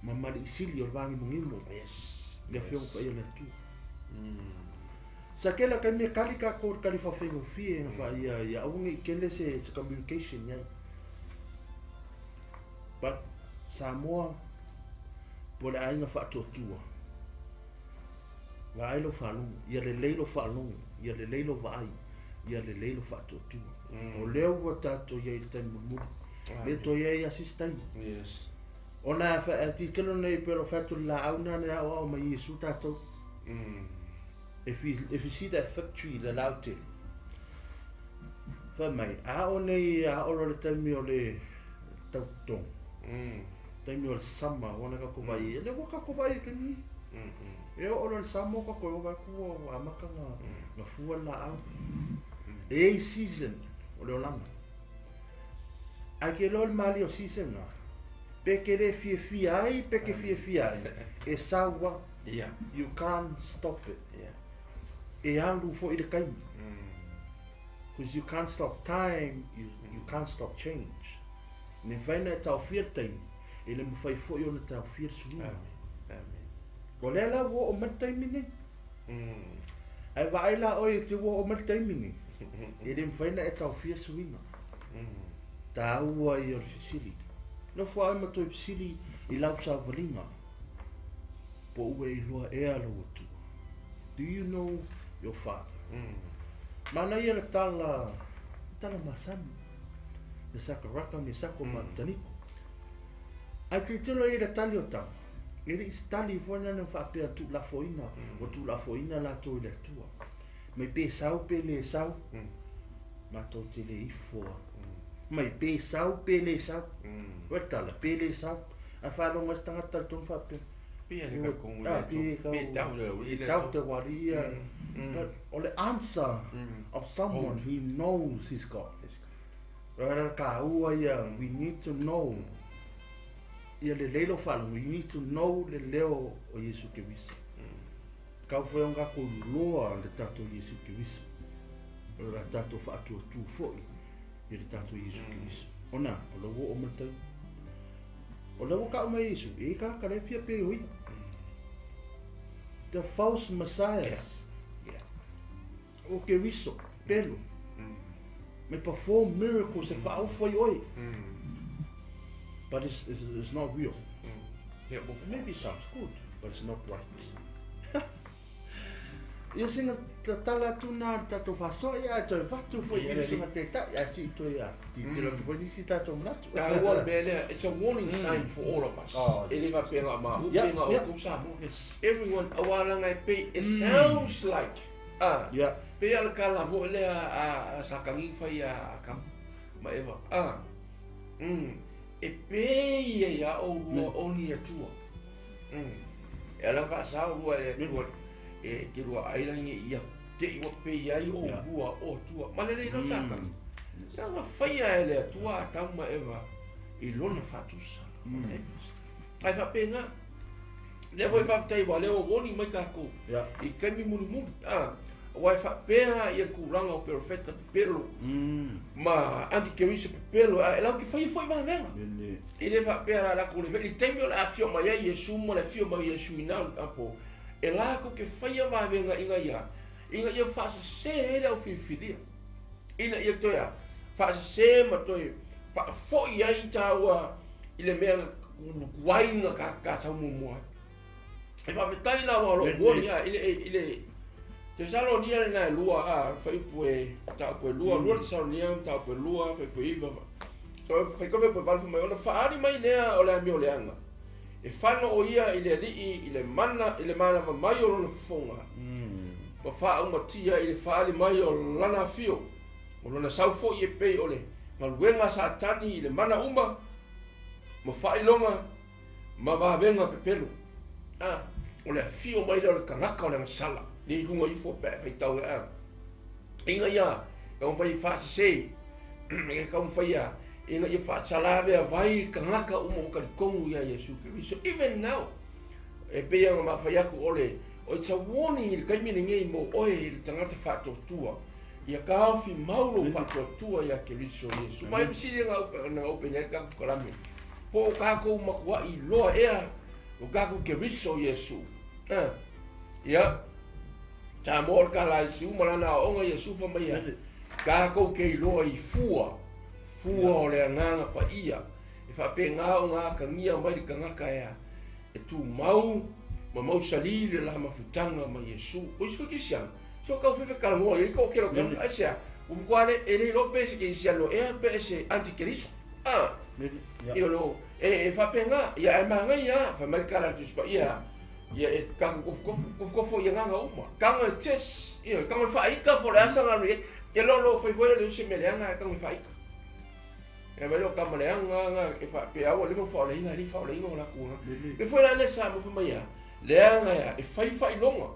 S1: ma mali isili o le vagimogimo.
S2: Yes.
S1: Le afioga paia o le Atua. Sa kela kai mea kali kākou kali whawhaingofie na wha ia ia aua nei kele se se communication ia. But Samoa po le aiga whaatuatua. Vaai lo whaalogo, ia lelei lo whaalogo, ia lelei lo vaai, ia lelei lo whaatuatua. O lea ua tātou ia i le taimi mulimuli. Le toe ia i asisi taimi.
S2: Yes.
S1: Ona e titilo nei pe lo whatu le laau na ne ao ao mai Iesu tātou. If you see that fig tree, le laau tele. Whai mai, a o nei a olo le taimi o le tautogo. Taimi o le sama, wana ka ko vai. E le waka ko vai ke ni. E o olo le sama ka ko vai ku a maka nga fua la au. E season o le olanga. A ke lo le mali o season nga. Pe ke le fia fia ai, pe ke fia fia ai. E sawa.
S2: Yeah.
S1: You can't stop it.
S2: Yeah.
S1: E alu fo i le kaimi. Because you can't stop time, you can't stop change. Ne whaina e tau fia taimi, e le mwhai fo i ona tau fia suinga.
S2: Amen. Amen.
S1: O lea la ua o mai taimi nei. Ai vaai la oi e te ua o mai taimi nei. E le mwhaina e tau fia suinga. Tāua i o le fisili. No fua ai matoi fisili i lau savalinga. Po ue i loa ea lau atua. Do you know your father? Mana ia le tala, tala masani. Le sakaraka me sako mm. Mataniko. Ai te tilo i le tali o tama. E le isi tali fo na whaapea tu la foina, o tu la foina la toi le atua. Mai pe sau pe le sau, mātou te le ifoa. Mai pe sau pe le sau, o tala pe le sau. A whalonga se tangata le tonu whaapea.
S2: Pe le ka kongu le pe tau le
S1: le tau te waria. But o le answer of someone who knows his God. Rara ka ua ia, we need to know. Ia le leilo whalongo, you need to know le leo o Yesu Keriso. Kau whai onga ko loa le tātou Yesu Keriso. O la tātou whaatua tū foi i le tātou Yesu Keriso. Ona, o le o matau. O le o ka mai Yesu, e ka kare pia pe oi. The false messiahs.
S2: Yeah.
S1: O Keriso, pelo. Me perform miracles e whaofai oi. But it's not real.
S2: Yeah, well,
S1: maybe it sounds good, but it's not right. Ia singa tala tuna tātou whasoa ia toi whatu fo ia singa te tai a si toi a ti tira tu nisi tātou manatu.
S2: Tāua mea lea, it's a warning sign for all of us. E le whapenga ma upenga o kou Samoa. Everyone, awalanga e pei, it sounds like.
S1: Yeah.
S2: Pe ala ka la fo lea a sakangi whai a kam. Ma ewa. E pei e ia o rua o ni atua. E ala whaasao rua e atua. E te rua ailangi ia te iwa pei ai o rua o atua. Ma lele ino sakangi. Ia nga whaia e le atua a tauma ewa i lona whatusa. Ai whapenga. Lea foi whawhitai wa leo woni mai kākou. I kaimi mulimuli. Wai whapea ia kūlanga o perofeta pepelo. Ma antikerisa pepelo. E lau ki whai foi wāwenga. E le whapea la lako le whai. I taimi o le awhio mai ai Yesu ma le awhio mai Yesu i nau apo. E lako ke whai wāwenga inga ia. Inga ia whaasase hele au whiwhiria. Ina ia toea. Whaasase ma toe. Whaafoi ai tāua i le mea kuainga ka tau mumua. E whawhetai la wā lo woni a i le Tesalonia le nai lua a whaipu e tāpu e lua, lua Tesalonia tāpu e lua, whaipu e iwa. So whaikove pe valfu mai ona whaari mai nea o le amio leanga. E whano o ia i le alii, i le mana, i le mana mai o lona fofonga. Ma whaaumatia i le whaali mai o lana whio. O lona saufo i e pei o le ngaluenga satani i le mana uma, ma whailonga, ma wawenga pepelo. O le whio mai le o le kangaka o le ngasala. Le lunga ifo pe whaitau e a. Inga ia, ka mwhai whaasese, ka mwhai ia, inga ia whaasalave a vai kangaka uma o karikongu ia Yesu Keriso. Even now, e pei anga mawhai aku ole, It's a warning i le taimi lenei mo oe i le tagata faatuatua. Ia taofi mau lou faatuatua ia Keriso Iesu. Ma le fesili na ope nei le tatou kalame. Po o tatou matuai iloa ea o tatou Keriso Iesu. Ia, Samoa o le tala a Iesu ma lana aoaoga Iesu fai mai ia, tatou te iloa i fua, fua o le agaga paia, e faapena ona atagia mai le tagata ea e tumau ma mausali le la mafutaga ma Iesu. O isi foi kerisiano, se o tau fefe talanoa i ai toatele o tagata, aisea? Ua matua le, e le iloa pe se kerisiano ea pe se antikeriso. A, you know, e faapena, ia ae manaia lava, fai mai le tala a le Tusi Paia, ia e tatou kofukofo, kofukofo i agaga uma. Tago e test, you know, tago e faaita po o le a sana re, e lolo fai foi le o se mea leaga ae tago e faaita. E mai o tama leaga nga e faapea ua leva ona faaolaina, e le faaolaina o latou agaga. Le foi la le sa mo fai mai a, leaga ea e fai faailoga,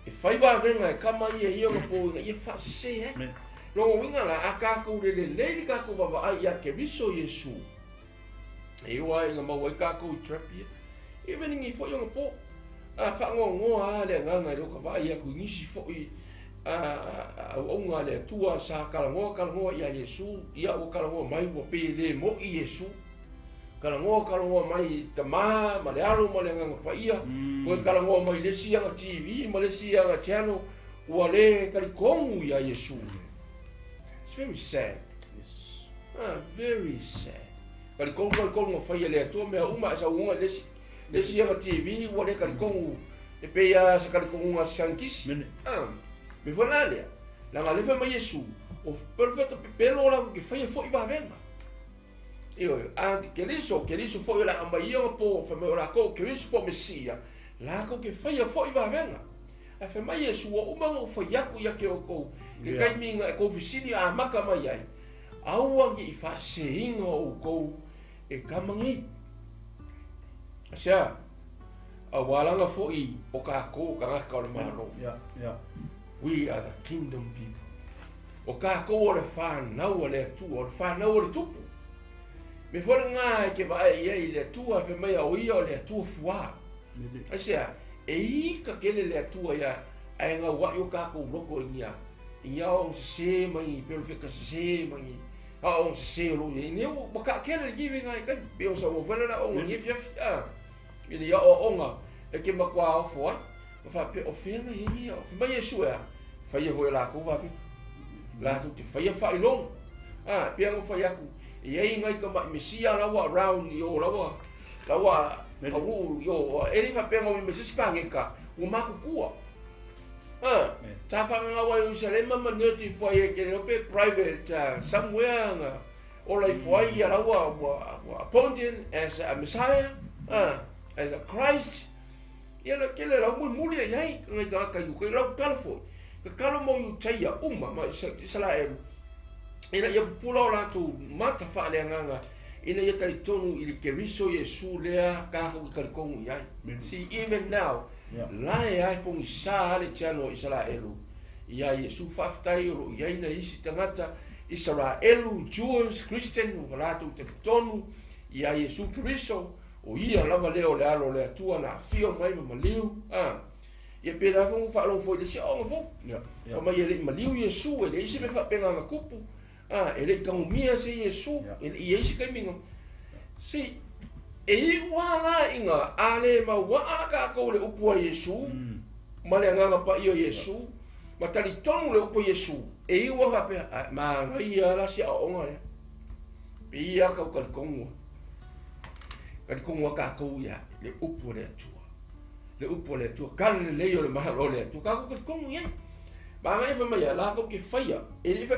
S2: e fai vavega e kama ia ia ona po ina ia faasese ai. Lona uiga la, a tatou le lelei le tatou vaavaai ia Keriso Iesu, e iu lava ina maua ai tatou i trap ia, e veni foi ona po. A faanoanoa lava le agaga i lou ka vaai atu i nisi foi auauna a le Atua sa talanoa talanoa ia Iesu, ia ua talanoa mai ua pei e le mo'i Iesu. Talanoa talanoa mai i Tama ma le Alo ma le Agaga Paia, ua talanoa mai i le isi aga TV ma le isi aga channel, ua le talitonu ia Iesu. It's very sad.
S1: Yes.
S2: Ah, very sad. Talitonu talitonu na faia e le Atua mea uma ae saunoa i le isi le isi aga TV ua le talitonu e pei lava se talitonuga a se saienitisi.
S1: Mene.
S2: Ah, me foi la lea, leaga lea fai mai Iesu, o perofeta pepelo latou te faia foi vavega. Ioe, a Keriso, Keriso foi o le a aumai ia ona po, fai mai o latou o Keriso po o Mesia, latou te faia foi vavega. Ae fai mai Iesu, ua uma ona ou fai atu ia te outou, i le taimi na e tou fesili amata mai ai, aua ne i faaseseina outou e tama nei. Aisea? Aua laga foi o tatou o tagata o le Malo. We are the kingdom people. O tatou o le fanau a le Atua, o le fanau a le Tupu. Me foi lena e te vaai i ai i le Atua, fai mai o ia o le Atua fuā. Aisea? E ika tele le Atua ia, ae gauai o tatou loto i nia, i nia aoaoga sese ma i perofeta sese ma i aoaoga sese o lo o i ai nei. Ua taatele le givinga e taimi, pei o saunoa foi le la aoaoga nei afiafi, a, i le aoaoga e te matua ofo ai. Ma faapea, o fea na i ai nei aoaoga? Fai mai Iesu e a? Faia foi e latou vavega. Latou te faia faailoga. A, pei ona fai atu, e i ai nai tamai Mesia la ua around i o la ua, la ua taunuu i o, e le faapea na o mai se isi paneta, ua matutua. A, sa faagagau ai o Ierusalema ma notify e te le pe private somewhere na ola ifo ai ia la ua, ua, ua appointed as a Messiah, a, as a Christ. Ia le tele lau mulimuli e i ai ngai tagata i uka, lau tatalo foi, tatalo mo Iutaia uma ma Isaraelu, ina ia pupula o latou mata faaleagaga, ina ia talitonu i le Keriso Iesu lea tatou te talitonu i ai. See, even now, la e ae pogisa le channel o Isaraelu iā Iesu. Faafetai o lo o i ai nai isi tagata Isaraelu, Jews, Christian, ua latou talitonu iā Iesu Keriso, O ia lava lea o le Alo o le Atua na afio mai ma maliu, a. Ia pēlā foi ona faalogo foi i le isi aoga fou. Fai mai e le i maliu Iesu, e leai se mea faapena na tupu, a, e le i tagomia se Iesu, e le i i ai se taimi na. Se, e iu lava la ina a le mauaa la tatou i le upu a Iesu, ma le Agaga Paia o Iesu, ma talitonu le upu a Iesu, e iu lava faapea, a, manaia lava la si aoaoga lea. Pei lava tau talitonu lava. Talitonu lava tatou ia le upu a le Atua. Le upu a le Atua, tala lelei o le Malo o le Atua, tatou talitonu i ai. Manaia fai mai ia, latou te faia, e le i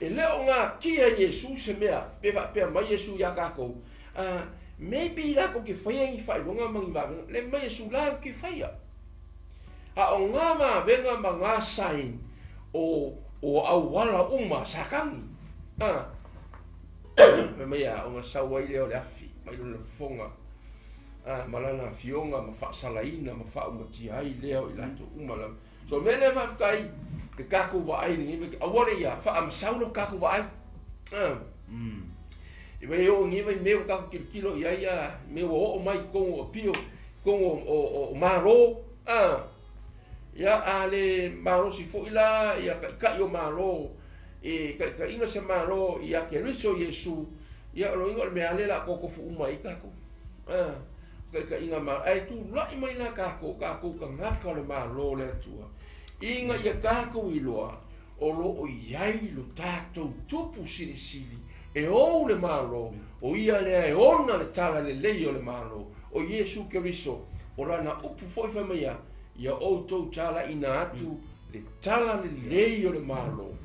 S2: e le o natia Iesu se mea, pe faapea mai Iesu iā tatou, maybe latou te faia ni faailoga ma ni vavega, le fai mai Iesu, latou te faia. A o ngā vavega ma ngā sign o, o auala uma Satani. Fai mai a ona sau ai lea o le afi mai lona fofoga, a, ma lana afioga ma faasalaina ma faaumatia ai lea o i latou uma lava. So o le mea lea faafetai le tatou vaai i lenei vaitaimi, aua le ia faamasau lo tatou vaai. A, i vai oo i lenei vaimea ua tatou tilotilo i ai, a, mea ua oo mai i totonu o apio, i totonu o Malo, a, Ia, a le malosi foi la ia taʻitaʻi o Malo e taʻitaʻiga se Malo ia Keriso Iesu, ia o loiga o le mea lea o le a totofu uma ai tatou. A, taʻitaʻiga Malo. Ae tulaʻi mai la tatou, tatou tagata o le Malo o le Atua, ina ia tatou iloa o lo o i ai lo tatou Tupu Silisili e ou le Malo, o ia lea e ona le tala lelei o le Malo, o Iesu Keriso, o lana upu foi fai mai a, ia outou talaʻina atu le tala lelei o le Malo,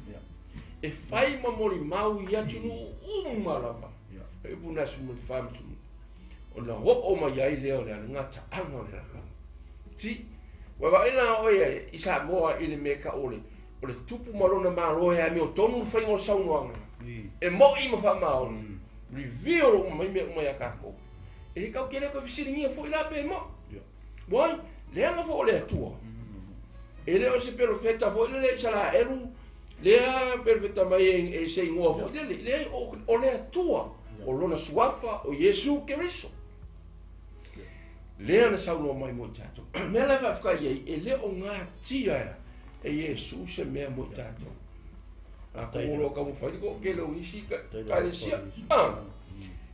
S2: e fai ma molimau i atunuu uma lava. E upu na 14 ma 15. Ona oo mai ai lea o le gataaga o le lalolagi. Si, ua vaai la oe i Samoa i le mea tau o le o le tupu ma lona Malo e amiotonu le faiga o le saunoaga. E moʻi ma faamaoni. Reveal uma mai mea uma ia tatou. E le tau tele toe fesiligia foi la pe moʻi. Why? Leaga foi o le Atua. E le o se perofeta foi lele Isaraelu, lea perofeta mai e se igoa foi lele. Leai, o le Atua, o lona suafa o Iesu Keriso. Lea na saunoa mai mo i tatou. Mea la e faafetai ai, e le o gatia e Iesu se mea mo i tatou. Atonu o lo o taumafai le toatele o nisi ekalesia.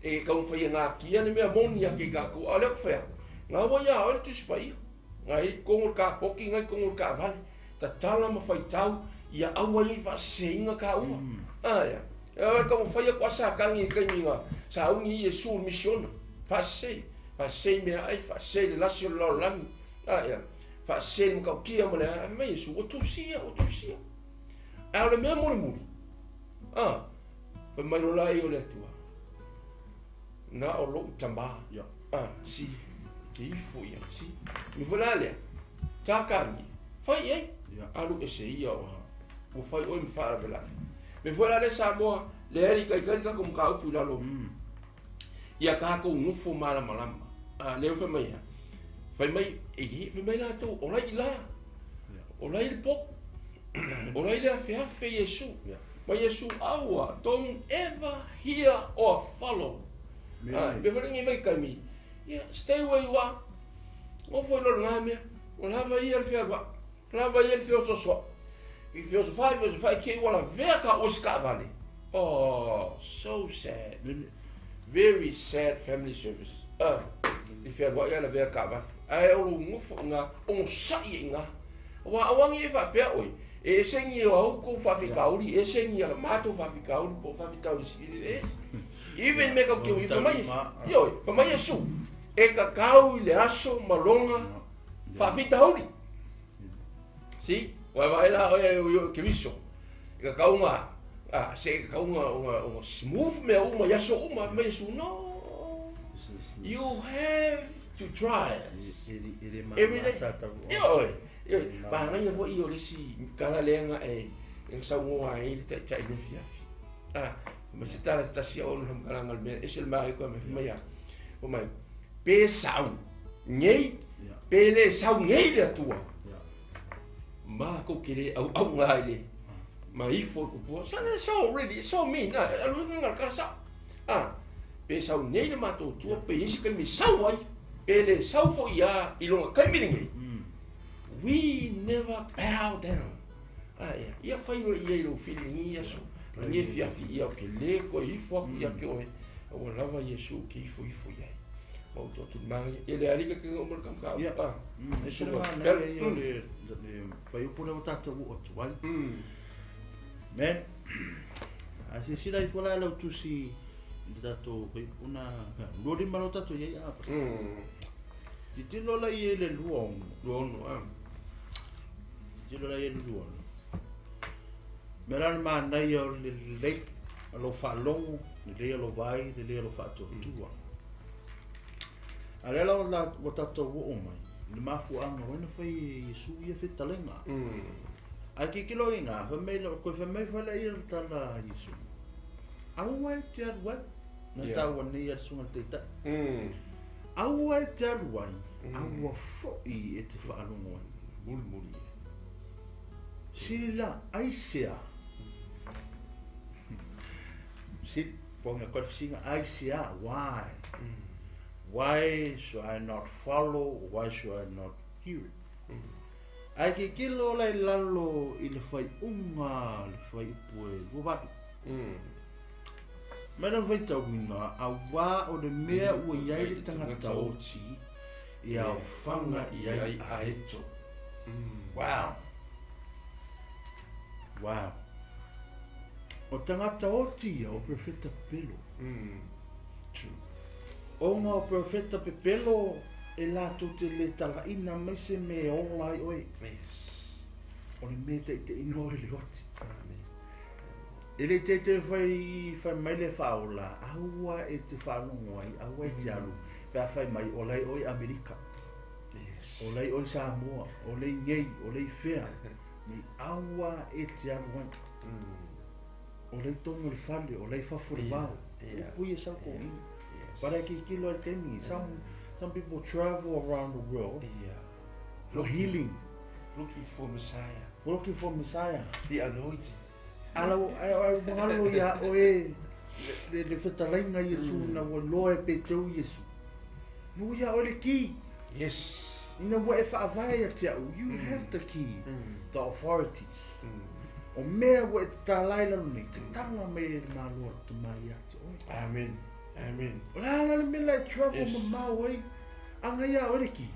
S2: E taumafai e gatia le mea moni ia te i tatou. A o lea ou te fai atu, na ua ia oe le Tusi Paia. Na i totonu o le kapoki, na i totonu o le taavale. Tatala ma faitau, ia aua ai ne i faaseseina taua. Ae a? E le taumafai atu a Satani i le taimi na sauni ai Iesu i le misiona. Faasese, faasese i meaai, faasese i le lasi o le lalolagi. Ae a? Faasese i le matautia ma le a. Ae fai mai Iesu, ua tusia, ua tusia. Ae o le mea mulimuli, a, fai mai loa laia o le Atua, na o lou tamā, a, si, ke ifo ia, si. Me foi la lea, tātāni, fai i ai, alu ese ia oa, ua fai oe ma faalavelave. Me foi la lea Samoa, lea e ikaika ai le tatou mataupu i lalo, ia tatou nofo malamalama. A, lea ua fai mai a, fai mai, e, fai mai latou, o lai i la, o lai le potu, o lai le afeafe Iesu. Ma Iesu aua, don't ever hear or follow. Ah, me foi lenei mai taimi, ia, stay where you are. Nofo i lalo i na mea, ua lava ia le fealuai, lava ia le feosoasoaʻi. I feosofai, feosofai, te i ua lavea ka oe i se taavale. Oh, so sad. Very sad family service. Ah, i fealuai ae lavea le taavale. Ae o lou nofo i ina, onosai ai i ina. Aua aua ne i e faapea oe, e ese ni o au kou faafitauli, ese ni a matou faafitauli po o faafitauli sili, e ese. Even me kau te ui, fai mai, ioe, fai mai Iesu, e kakau i le aso ma lona faafitauli. Si, ua vaai la oe o i Keriso, e kakau nga, a, se e kakau nga, nga, nga smooth mea uma i aso uma, fai mai Iesu, no, you have to try every day. Ioe, ioe, manaia foi ia o le isi tala lea na e, na saunoa ai le taitai i le afiafi. A, fai mai se tala se tasi a ono faamatalaga o le mea, ese le manaia koe fai mai a, fai mai, pe sau nei, pe le sau nei le Atua, matou te le auauna ai le ma ifo i kupua. So, so really, so mean, a, alu i ngā kara sao. A, pe sau nei le matou Atua, pe i ai se taimi e sau ai, pe le sau foi ia i lona taimi lenei, we never bow down. A, ia, ia fai loa i ai lou feeling i ia aso, i ia afiafi ia ou te le toe ifo atu ia te oe, a ua lava Iesu ou te ifo ifo i ai. Ma ou to atu i le manaia. Ia le alii ka te uma le kamukau.
S1: Ia.
S2: Ah.
S1: E se le manaia ia o le fuaiupu lea ua tatou oo atu ai. Man, a silasila ifo la e lau tusi i le tatou fuaiupu na 25 lea ua tatou i ai a. Tilotilo la i ai le 26.
S2: 26, ah.
S1: Tilotilo la i ai le 26. Mea la le manaia o le lelei o lou faalogo, lelei o lou vaai, lelei o lou faatuatua. A lea la ua tatou oo mai i le mafuaaga ua na fai e Iesu ia fetalega. Ae tilotilo i ina, fai mai, koe fai mai foi lea ia le tala a Iesu. Aua e te alu ai. Na taua nei a le susuga i le taitai. Aua e te alu ai, aua foi e te faalogo ai.
S2: Mulimuli e.
S1: Sili la, aisea? Sili, pogia koe le fesiga, aisea, why? Why should I not follow, why should I not hear it? Ae tilotilo la i lalo i le faaiuga le fuaiupu e 28. Mai lana faitauina, auā o le mea ua i ai le tagata oti e aofaga i ai aeto. Wow! Wow! O tagata oti ia o perofeta pepelo.
S2: True.
S1: Ona o perofeta pepelo e latou te le talaina mai se mea e ola ai oe.
S2: Yes.
S1: O le mea e taitaiina oe le oti.
S2: Amen.
S1: E le taitai fai, fai mai le faaola, aua e te faalogo ai, aua e te alu, pe a fai mai, ola ai oe Amerika.
S2: Yes.
S1: Ola ai oe Samoa, ola i nei, ola i fea. Nei aua e te alu ai. Ola i totonu o le fale, ola i fafo o le vao. Upu ia sau ko
S2: Yes.
S1: But I can kill like me. Some people travel around the world for healing,
S2: Looking for Messiah,
S1: looking for Messiah.
S2: the anointing.
S1: Ala ai ai mangalo ia oe le le fetalaiga Iesu na ua loa e pe teu Iesu. No ia oe le ki.
S2: Yes.
S1: Ina ua e faavae ia te au. You have the key, the authorities. O mea ua e tatalai lalo nei, te tala mai le malo o te mai ia te oe.
S2: Amen. Amen.
S1: O la la le mea la e travel
S2: Yes.
S1: mamao ai. Anga ia oe le ki.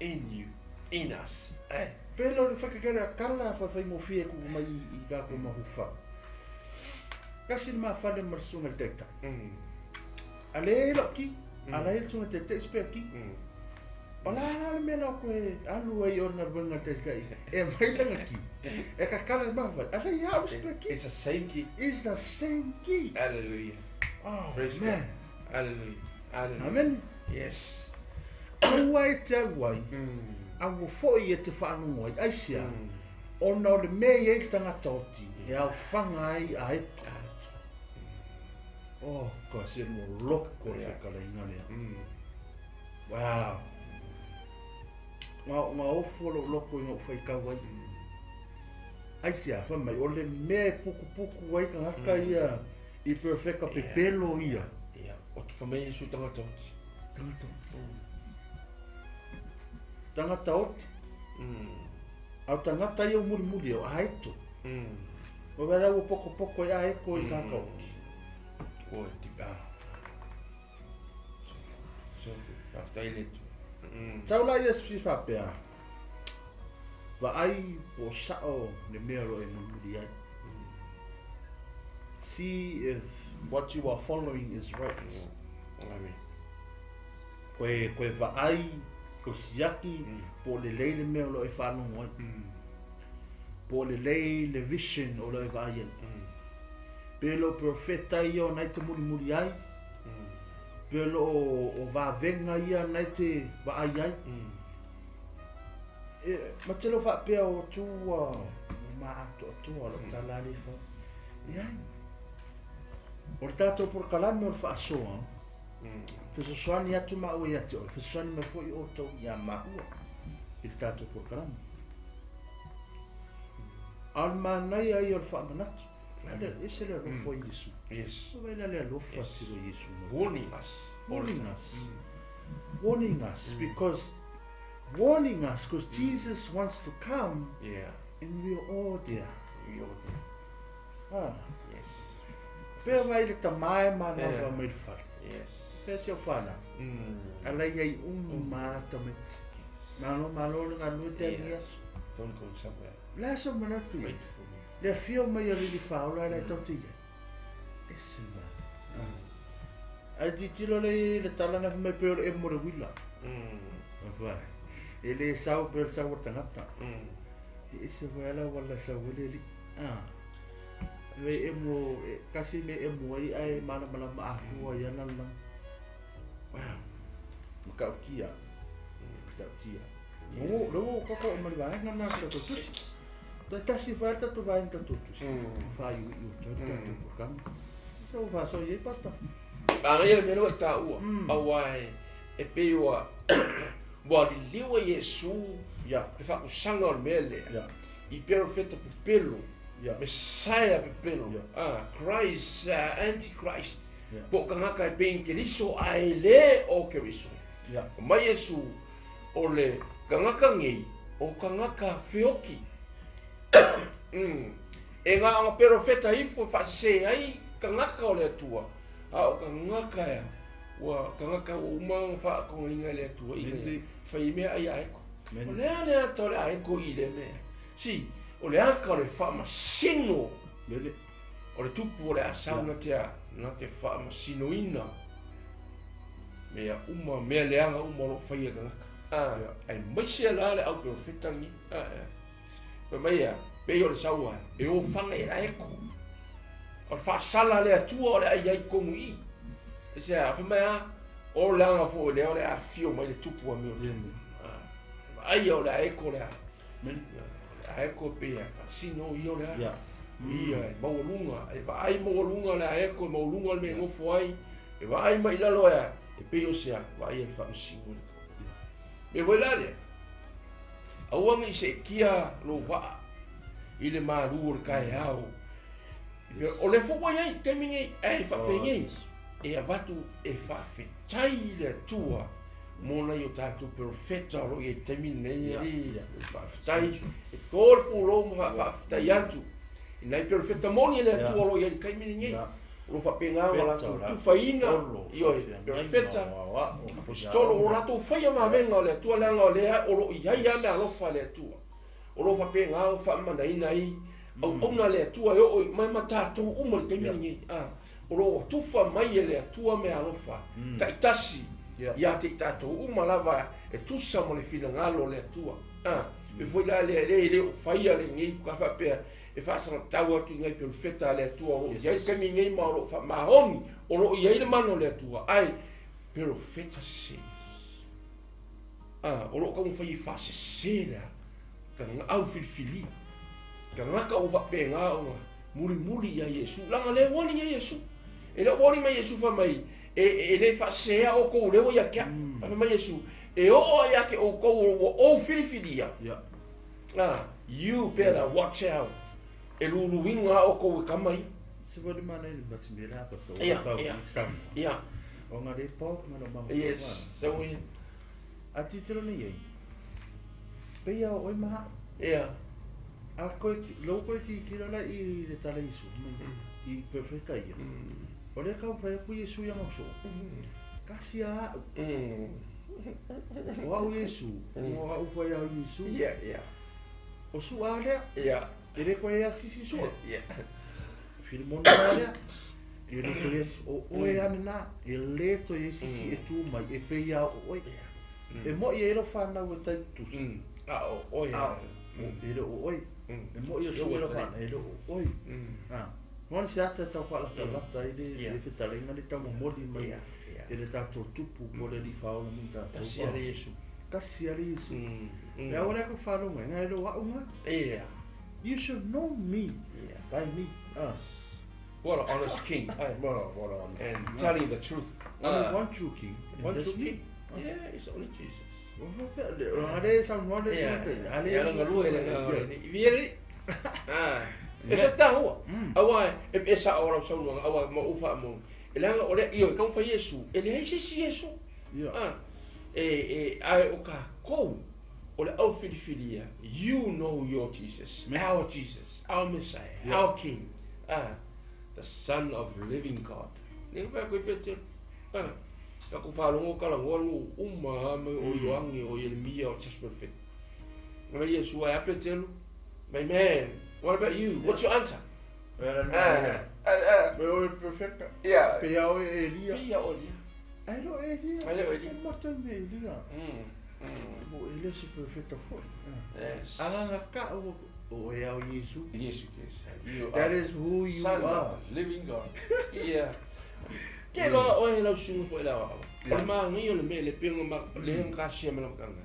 S2: In you, in us. Eh.
S1: Pele o le whakakere a kala whawhaingofie ku mai i kā ko mahuwha. Kasi le mawhale ma le sunga le taitai. A le lau ki, a le le sunga taitai spea ki. O la la le mea lau koe alu ai o ngā runga taitai. E mai langa ki. E ka kala le mawhale. A le ia alu spea ki.
S2: It's the same key.
S1: It's the same key.
S2: Hallelujah.
S1: Oh,
S2: Praise
S1: man.
S2: God. Hallelujah. Hallelujah.
S1: Amen.
S2: Yes.
S1: Aua e te alu ai, a ua foi e te whaanongo ai. Ai sia, ona o le mea i ai le tangata oti, e aofaga ai a eto. Oh, ka se mo loko le whakalaiga lea. Wow. Ngā, ngā ofu o lo loko i ngā whaikau ai. Ai sia, wha mai, o le mea e puku puku ai ka ngaka ia i perfecta pepelo ia.
S2: Yeah. O te whamei Yesu tangata oti.
S1: Tangata oti. Tangata oti. Au tangata ia o muri muri o aeto. O wera ua poko poko e aeko i kaka oti.
S2: O e tika. So good. Whaftai le tu.
S1: Sau la ia sisi whapea. Va ai po sao le mea ro e muri ai. See if what you are following is right.
S2: Amen.
S1: Koe, koe va ai, ko siaki, po le lei le mea o lo e whanongo ai. Po le lei le vision o lo e vai ai. Pe lo profeta ia o nai te muri muri ai. Pe lo o, o vavenga ia nai te vaai ai. E, ma te lo whaapea o tua, o maa ato atua lo tala le fa. Ia. O le tātou porokalame o le whaasoa, fesoasoani atu maua ia te oe, fesoasoani mai foi outou iā maua i le tātou porokalame. A o le manaia ia o le faamanatu. Ale, ese le alofa o Iesu.
S2: Yes.
S1: O vaila le alofa
S2: Yes.
S1: tiro Iesu mai.
S2: Warning us.
S1: Warning us. Warning us because warning us because Jesus wants to come
S2: Yeah.
S1: and we are all there.
S2: We all there.
S1: Ah.
S2: Yes.
S1: Pea vai le tamae mana
S2: Yeah.
S1: va mai le fale.
S2: Yes.
S1: Pea se o whana. Ala ia i umu maata mai. Malo malo le ngalue te
S2: Yeah.
S1: ni aso.
S2: Don't go somewhere.
S1: Le aso manatu.
S2: Wait for me.
S1: Le whio mai a riri whaola le tau te ia. E se ma. Ai ti tilo le le talana mai pe o le e mo le wila. Vai. E le sau pe o le sau o tangata. E se vai ala wala sau le li. Ah. Me e mo e, kasi me e mo ai ai mana mana ma ahua ia na la. Wow. Makautia. Makautia. Mo lo ko ko mo vai na na to to. To tasi vai ta to vai ta to to. Fa yu yu to ta to ko kam. So va so ye pasta.
S2: Aga ia le mea lea ua i tāua. Auā e, e pei ua, ua liliua Iesu
S1: Ya.
S2: le faakusaga o le mea lea.
S1: Ya.
S2: I perofeta pepelo.
S1: Ya.
S2: Messiah pepelo.
S1: Yeah.
S2: Ah, Christ, Antichrist.
S1: Yeah.
S2: Po o kagaka e pei Keriso ae lē o Keriso.
S1: Ya.
S2: O mai Iesu o le Tagata nei, o tagata feoki. E na ona perofeta ifo e faasesē ai tagata o le Atua, a o tagata ea, ua tagata ua uma ona faatogaina e le Atua ina ia fai ai mea ai aeko. O le a le ata o le aeko i lea mea? Si, o le ata o le faamasino o le tupu o le asau na te a, na te faamasinoina mea uma, mea leaga uma o lo o faia e tagata. Aemaise la le au perofeta lenei. Fai mai ea, pei o le sau ae, e o faga i le aeko. O le faasala a le Atua o le a i ai i totonu i i. E se a, fai mai a, o le aga foi lea o le a afio mai le tupu amiotonu. Vaai o le aeko le a. O le aeko pei a faasino ia o le a. Ia e maualuga, e vaai maualuga le aeko, e maualuga le mea e nofo ai, e vaai mai i lalo ea, e pei o se a, vaai e le faamasino le tau. Mea foi la lea, aua ne i seetia lou vaa i le malu o le taeao. O lea foi ua i ai i le taimi nei, ae faapenei, e avatu e faafetai i le Atua mo nai o tatou perofeta o lo o i ai i le taimi lenei, e faafetai, e to le pulou ma faafetai atu i nai perofeta moni a le Atua o lo o i ai i le taimi lenei. O lo o faapena ona latou tufaina, ioe, perofeta, aposetolo, o lo o latou faia vavega o le Atua, leaga o lea o lo o i ai lava meaalofa a le Atua. O lo o faapena ona faamanaina ai auauna a le Atua e oo mai ma tatou uma i le taimi lenei. O lo o tufa mai e le Atua meaalofa taitasi ia te i tatou uma lava e tusa ma le finagalo o le Atua. E foi la lea e le o faia lenei ka faapea e faasagatau atu i nai perofeta a le Atua o lo o i ai le taimi nei ma o lo o faamaoni o lo o i ai le mana o le Atua, ae perofeta sese. O lo o taumafai e faasese le au filifilia. Tagata ua faapena ona mulimuli ia Iesu. Leaga lea ua oli ia Iesu. E le o ua oli mai Iesu fai mai, e le faasesea outou lea ua ia te au. Ae fai mai Iesu, e oo lava ia te outou ua ou filifilia. You better watch out. E luluina lava outou e tama ia.
S1: Se foi le mana i le masi me la pa so pa o
S2: Ia.
S1: O ngā re pau ma lo manga.
S2: Yes. So we
S1: A ti tiro nei ai. Peia o oi maha.
S2: Ia.
S1: A koe, lou koe ki ki la i le tala Isu, i perfecta ia. O lea kau whai aku Iesu ia ngau so. Kasi a au. O au Iesu, o au whai au Iesu.
S2: Ia, ia.
S1: O su a lea.
S2: Ia.
S1: E le koe ia sisi sua.
S2: Ia.
S1: Filimona a lea. E le koe ia, o oe ane nā, e le toe ia sisi e tū mai, e pei a o oe. E moi e ero whanau e tai tusi.
S2: A o oe.
S1: A e le o oe. E moi o su ero whanau, e le o oe. Mona se ata tau whaalata lata i le fetalenga le tau momoli mai e le tātou tupu po le li whaola mi tātou.
S2: Tasi a le Iesu.
S1: Tasi a le Iesu. E awale ako whalonga, ngai lo au ngā.
S2: Yeah.
S1: You should know me. By me.
S2: What an honest king.
S1: What an honest
S2: And telling the truth.
S1: Only one true king.
S2: One true king. Yeah, it's only Jesus. E sa tahua. Aua e sa o lau saunoaga aua ma ou faamoga. E leaga o lea ioe taumafai Iesu, e leai se isi Iesu. E ae o tatou o le au filifilia, you know your Jesus, our Jesus, our Messiah, our King, the Son of Living God. Nei ka whai koe Petero. Ka ku whaalongo kalagoa lu uma mai o Ioane, o Ieremia, o just perfect. Mai Iesu ai a Petero, my man, what about you? What's your answer?
S1: Me oe perfecta.
S2: Yeah.
S1: Pe ia oe Elia.
S2: Pe ia oe Elia.
S1: Ai lo Elia.
S2: Ai lo Elia.
S1: E mata me Elia. Mo Elia se perfecta foi.
S2: Yes.
S1: Anganga ka o o e au Iesu.
S2: Iesu Christ. You
S1: That
S2: are
S1: is who you
S2: Son
S1: are.
S2: of the living God. Yeah. Ke loa oe lau susuga foi le aoao. O le magai o le mea le pega ma le hanga kasia ma le makanga.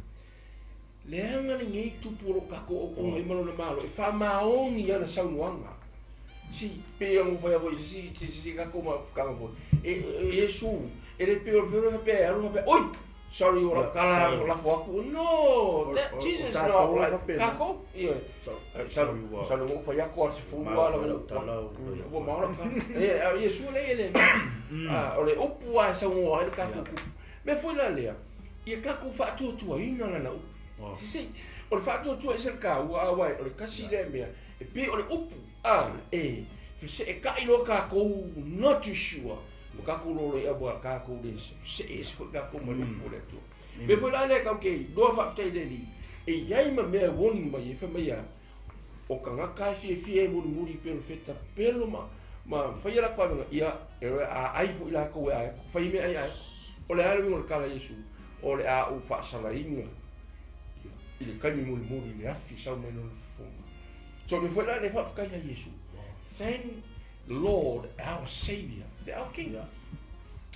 S2: Leaga lenei tupu o loo tatou auauna ai ma lona malo e faamaoni ana saunoaga. Si pe ona fai foi se si si tatou mafutaga foi. E Iesu e le pei o le feolo faapea e alu faapea, oi! Sorry o lau tala lafo atu. No, that Jesus no like tatou. Ioe. Sa lou fai atu a le sefulu lava lau ua mao lau tala. E Iesu e leai e le o le upu lava e saunoa ai le tatou tupu. Mea foi la lea, ia tatou faatuatuaina lana upu. Sisi, o le faatuatua ese le taua a uae o le tasi lea mea e pei o le upu a e feseeta'i loa tatou, not too sure ua tatou lolo i ua tatou le see ese foi tatou ma le upu o le Atua. Pe foi la lea tatou te iloa faafetai i le Alii e i ai ma mea e warning mai ai fai mai a o tagata e fiafia e mulimuli pe o le feta pelo ma faia latou avega ia e aai foi latou e ae fai mea ai ae o le a le uiga o le tala a Iesu o le a ou faasalaina i le taimi mulimuli i le afi sau mai lona fofoga. So me foi la le faafetai ia Iesu. Thank Lord our Savior, the our King.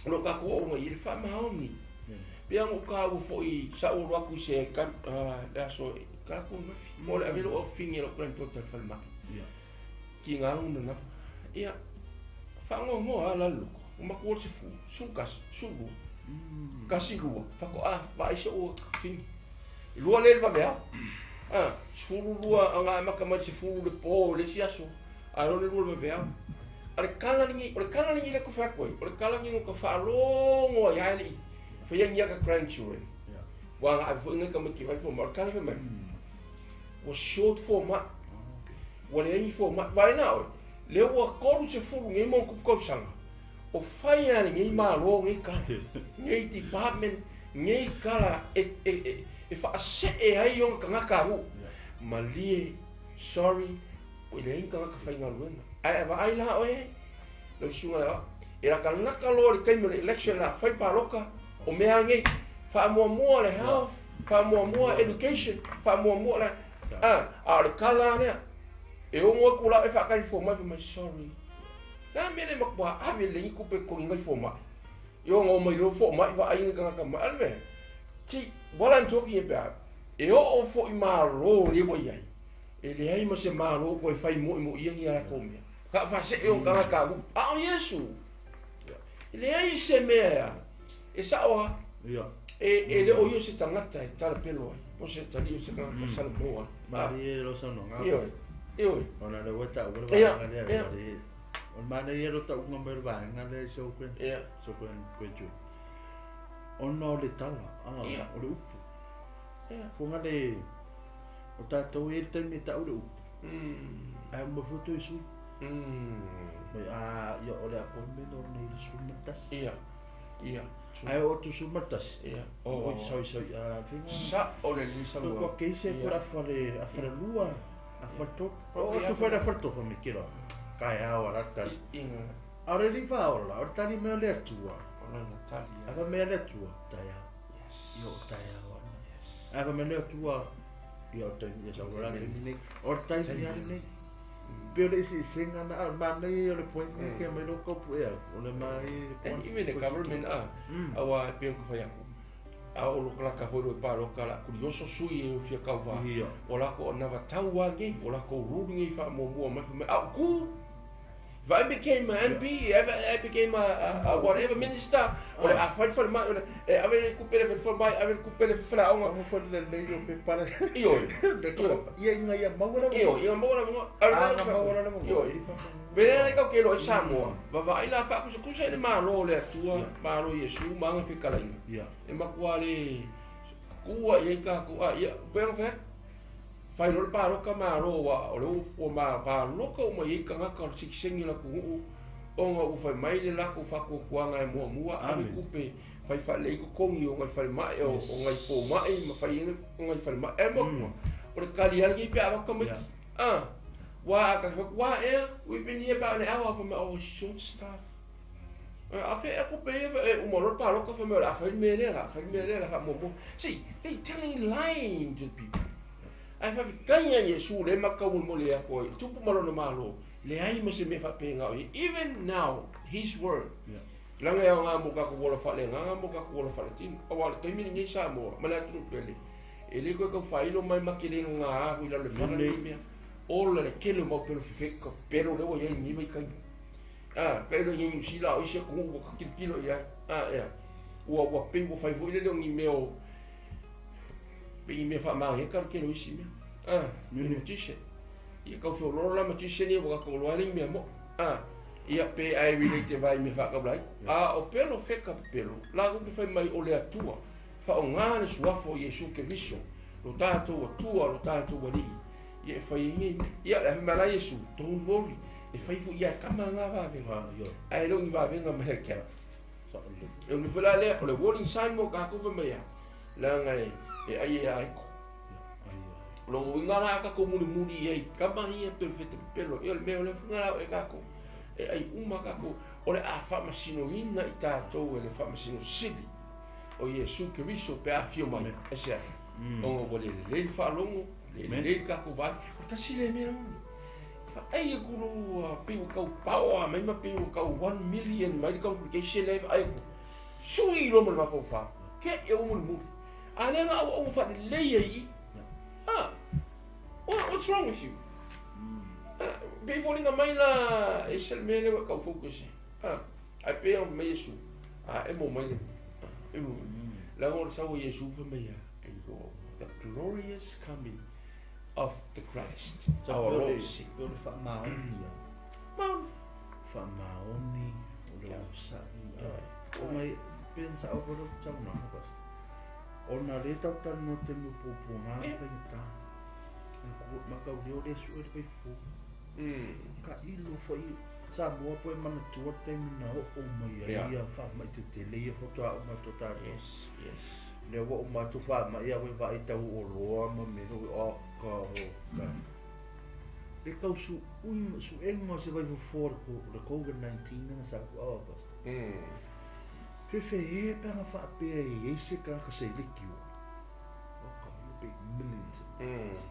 S2: O lo tatou o'oga i le faamaoni. Pe ana ou taua foi sa ou alu atu i se le aso e kalaku mafi. Mo le ave lou afafine lou granddaughter i le falemai. Kiga lona nafa. Ia, faanoanoa lava la le loto. Ua matua le 10, 11, 12, 12, faatoa vaai si ou afafine. E 2 lea i le vaveao. 12 aga amata mai le 10 le po i le isi aso, ae loa le 2 le vaveao. A le tala lenei, o le tala lenei lea e tofe atu ai, o le tala lenei na ta faalogo ai lava e le i faia ni ata grandchildren. Ua aga ave foi nai tamaiti e fai fomai, o le tala fai mai, ua short fomai, ua leai ni fomai. Vaai la oe, lea ua 30 nei ma ona tupu tausaga, o fai lava lenei Malo nei tala, nei department, nei tala e faasee ai ona tagata alu. Malie, sorry, ua leai ni tagata faigaluega. Ae vaai la oe, lau susuga i le aoao, e latalata loa i le taimi o le election o le a fai palota, o mea lava nei, faamuamua le health, faamuamua education, faamuamua le a, a o le tala lava lea, e ono atu la oe faatali fomai, fai mai, sorry. Le a mea le matua ave lelei ni tupe e totogi ai fomai. E ono o mai loa fomai vaai ni tagata mai. A le mea, see, what I'm talking about, e oo foi Malo lea ua i ai, e leai ma se Malo toe fai moimoia ni a latou mea. Ka faasee o tagata alu. A o Iesu, e leai se mea e sao lava. E le o ia se tagata e talapelo ai, po o se talii o se tagata salamo ai.
S1: Malie lo saunoaga.
S2: Ioe, ioe.
S1: Ona lea ua taua le vaega lea. O le manaia lo tauga mai o le vaega lea i so graduate. Ona o le tala, o le upu. Foga le, o tatou e i le taimi e tau le upu. Ae uma foi toe sui. Mai a, ia o le appointment o lenei le 11.
S2: Ia, ia.
S1: Ae o atu 11.
S2: Ia.
S1: O sau sau a finga.
S2: Sa o le lisa
S1: lua. Ko keise ko la fale a fale lua, a fale to. O tu fale a fale to me kilo. Kai a o rata.
S2: Inga.
S1: A re li fa o la, o tali me le atua.
S2: O la Natalia.
S1: A va me le atua, tai a.
S2: Yes.
S1: Io tai a o.
S2: Yes.
S1: A va me le atua. Ia o tai ia sa o la ni. O tai ni ni. Pe o le isi senga na a mana ia o le point ke mai lo kopu e o le mai.
S2: And even the government a aua pe ko fai aku. A o lo kalaka foi lo pa lo kala kurioso sui e o fia kauva. O la ko na va taua ngi, o la ko rulu ngi fa mo mo mai fa au ku. If I became an MP, if I became a whatever minister, o le a fai fai mai, o le ave le kupe le fai mai, ave le kupe le fai aonga.
S1: Amo foi le le o pe para.
S2: Io.
S1: Ia inga ia maua la.
S2: Io, ia maua la.
S1: Ave maua la.
S2: Io. Pele le kau ke lo i Samoa. Vavaai la faakusakusa i le Malo o le Atua, Malo Iesu ma aga fekalaiga. E matua le kua i ai tatou a ia pe ona fai atu. Fai loa le paloka Malo ua o le ua ma paloka uma i ai tagata o le sitiseni o le atunuu ona ua fai mai le latou faatuatuaga e muamua ave tupe fai faalelei totogi o nai falemai o nai fomai ma fai ai nai falemai. Ae matua o le tali lava lenei pe a avatu tamaiti. Wa ka fa wa ea we been here about an hour from oh short staff. A fe aku pe e uma lo paloka fa me la fa me le la fa me le la fa mo mo. See, they telling lying to people. Ai fa kai ia Iesu le makau mo le ako ai. Tupu malo na malo. Le ai ma se me fa penga oi. Even now his word. Langa ia ngā mo ka ko wola fa le ngā mo ka ko wola fa le tin. O wa le taimi ni sa mo ma la tu pele. E le ko ka fa ilo mai makele ngā ahu i la le fa le mea. O le kele mo pelo feka pelo le o ia ni mai kai. Ah, pelo ni New Zealand o isi ko ua ka kilo ia. Ah, ia. Ua ua pe ua fai foi le ni meo. Pe i mea fa ma he ka kelo isi mea. Ah, ni magician. Ia kau feo lolo la magician ia waka ko loa ni mea mo. Ah, ia pe ai relate vai me fa ka blai. Ah, o pelo feka pelo. La ku ke fai mai o le atua. Fa o ngā le suafo Iesu Keriso. Lo tatou Atua, lo tatou Alii, ia e fai ai nei mea. Ia, le afe mai la Iesu, don't worry, e fai foi ia e kama nga vavega, ae le o ni vavega mai ia te au. E umi foi la lea, o le warning sign mo kakou fai mai ia, leaga e ai e aeko. O lona uiga la a kakou mulimuli i ai kama ia perofeta pepelo, ia o le mea o le afuga la o e kakou, e ai uma kakou, o le a faamasinoina i tatou e le Faamasino Sili o Iesu Keriso pe a afio mai. Aisea? Ona ua le lelei le faalogo, le lelei le tatou vaai. O le tasi lea mea moni. Vaai atu lou pei ua tau paoa mai ma pei ua tau 1 million mai le congregation lea e vaai atu. Sui loa ma le mafaufau. Ke e ua mulimuli. A lea na auauna faalelei ai i. Ah, what's wrong with you? Ah, pei foliga mai la e se le mea lea ua e tau focus ai. Ah, ae pei ona fai mai Iesu, a emo mai le, ah, emo mai. Leaga o le sau a Iesu fai mai ia, e iloa the glorious coming of the Christ, our Lord.
S1: Pei o le faamaoni ia.
S2: Maoni.
S1: Faamaoni, o le onosai. O mai, pei ona sao foi lou saunoaga, Pastor. Ona lea tatou talanoa i taimi o puapuaga ma faigata. Mataulia o lea sue le vaifofo. Tailo foi Samoa po e manatua le taimi na oo mai ai ia faamai tetele ia faatoa uma atu tatou.
S2: Yes, yes.
S1: Lea ua uma atu faamai a ua vaai tau oloa ma mea foi oh ka oh ka. Le tau suega o se vaifofo o le COVID-19 na sa ku awa pastor. Fefe e pe anga faapea e i ai se tagata se liki ua. Oh ka you pay millions and millions.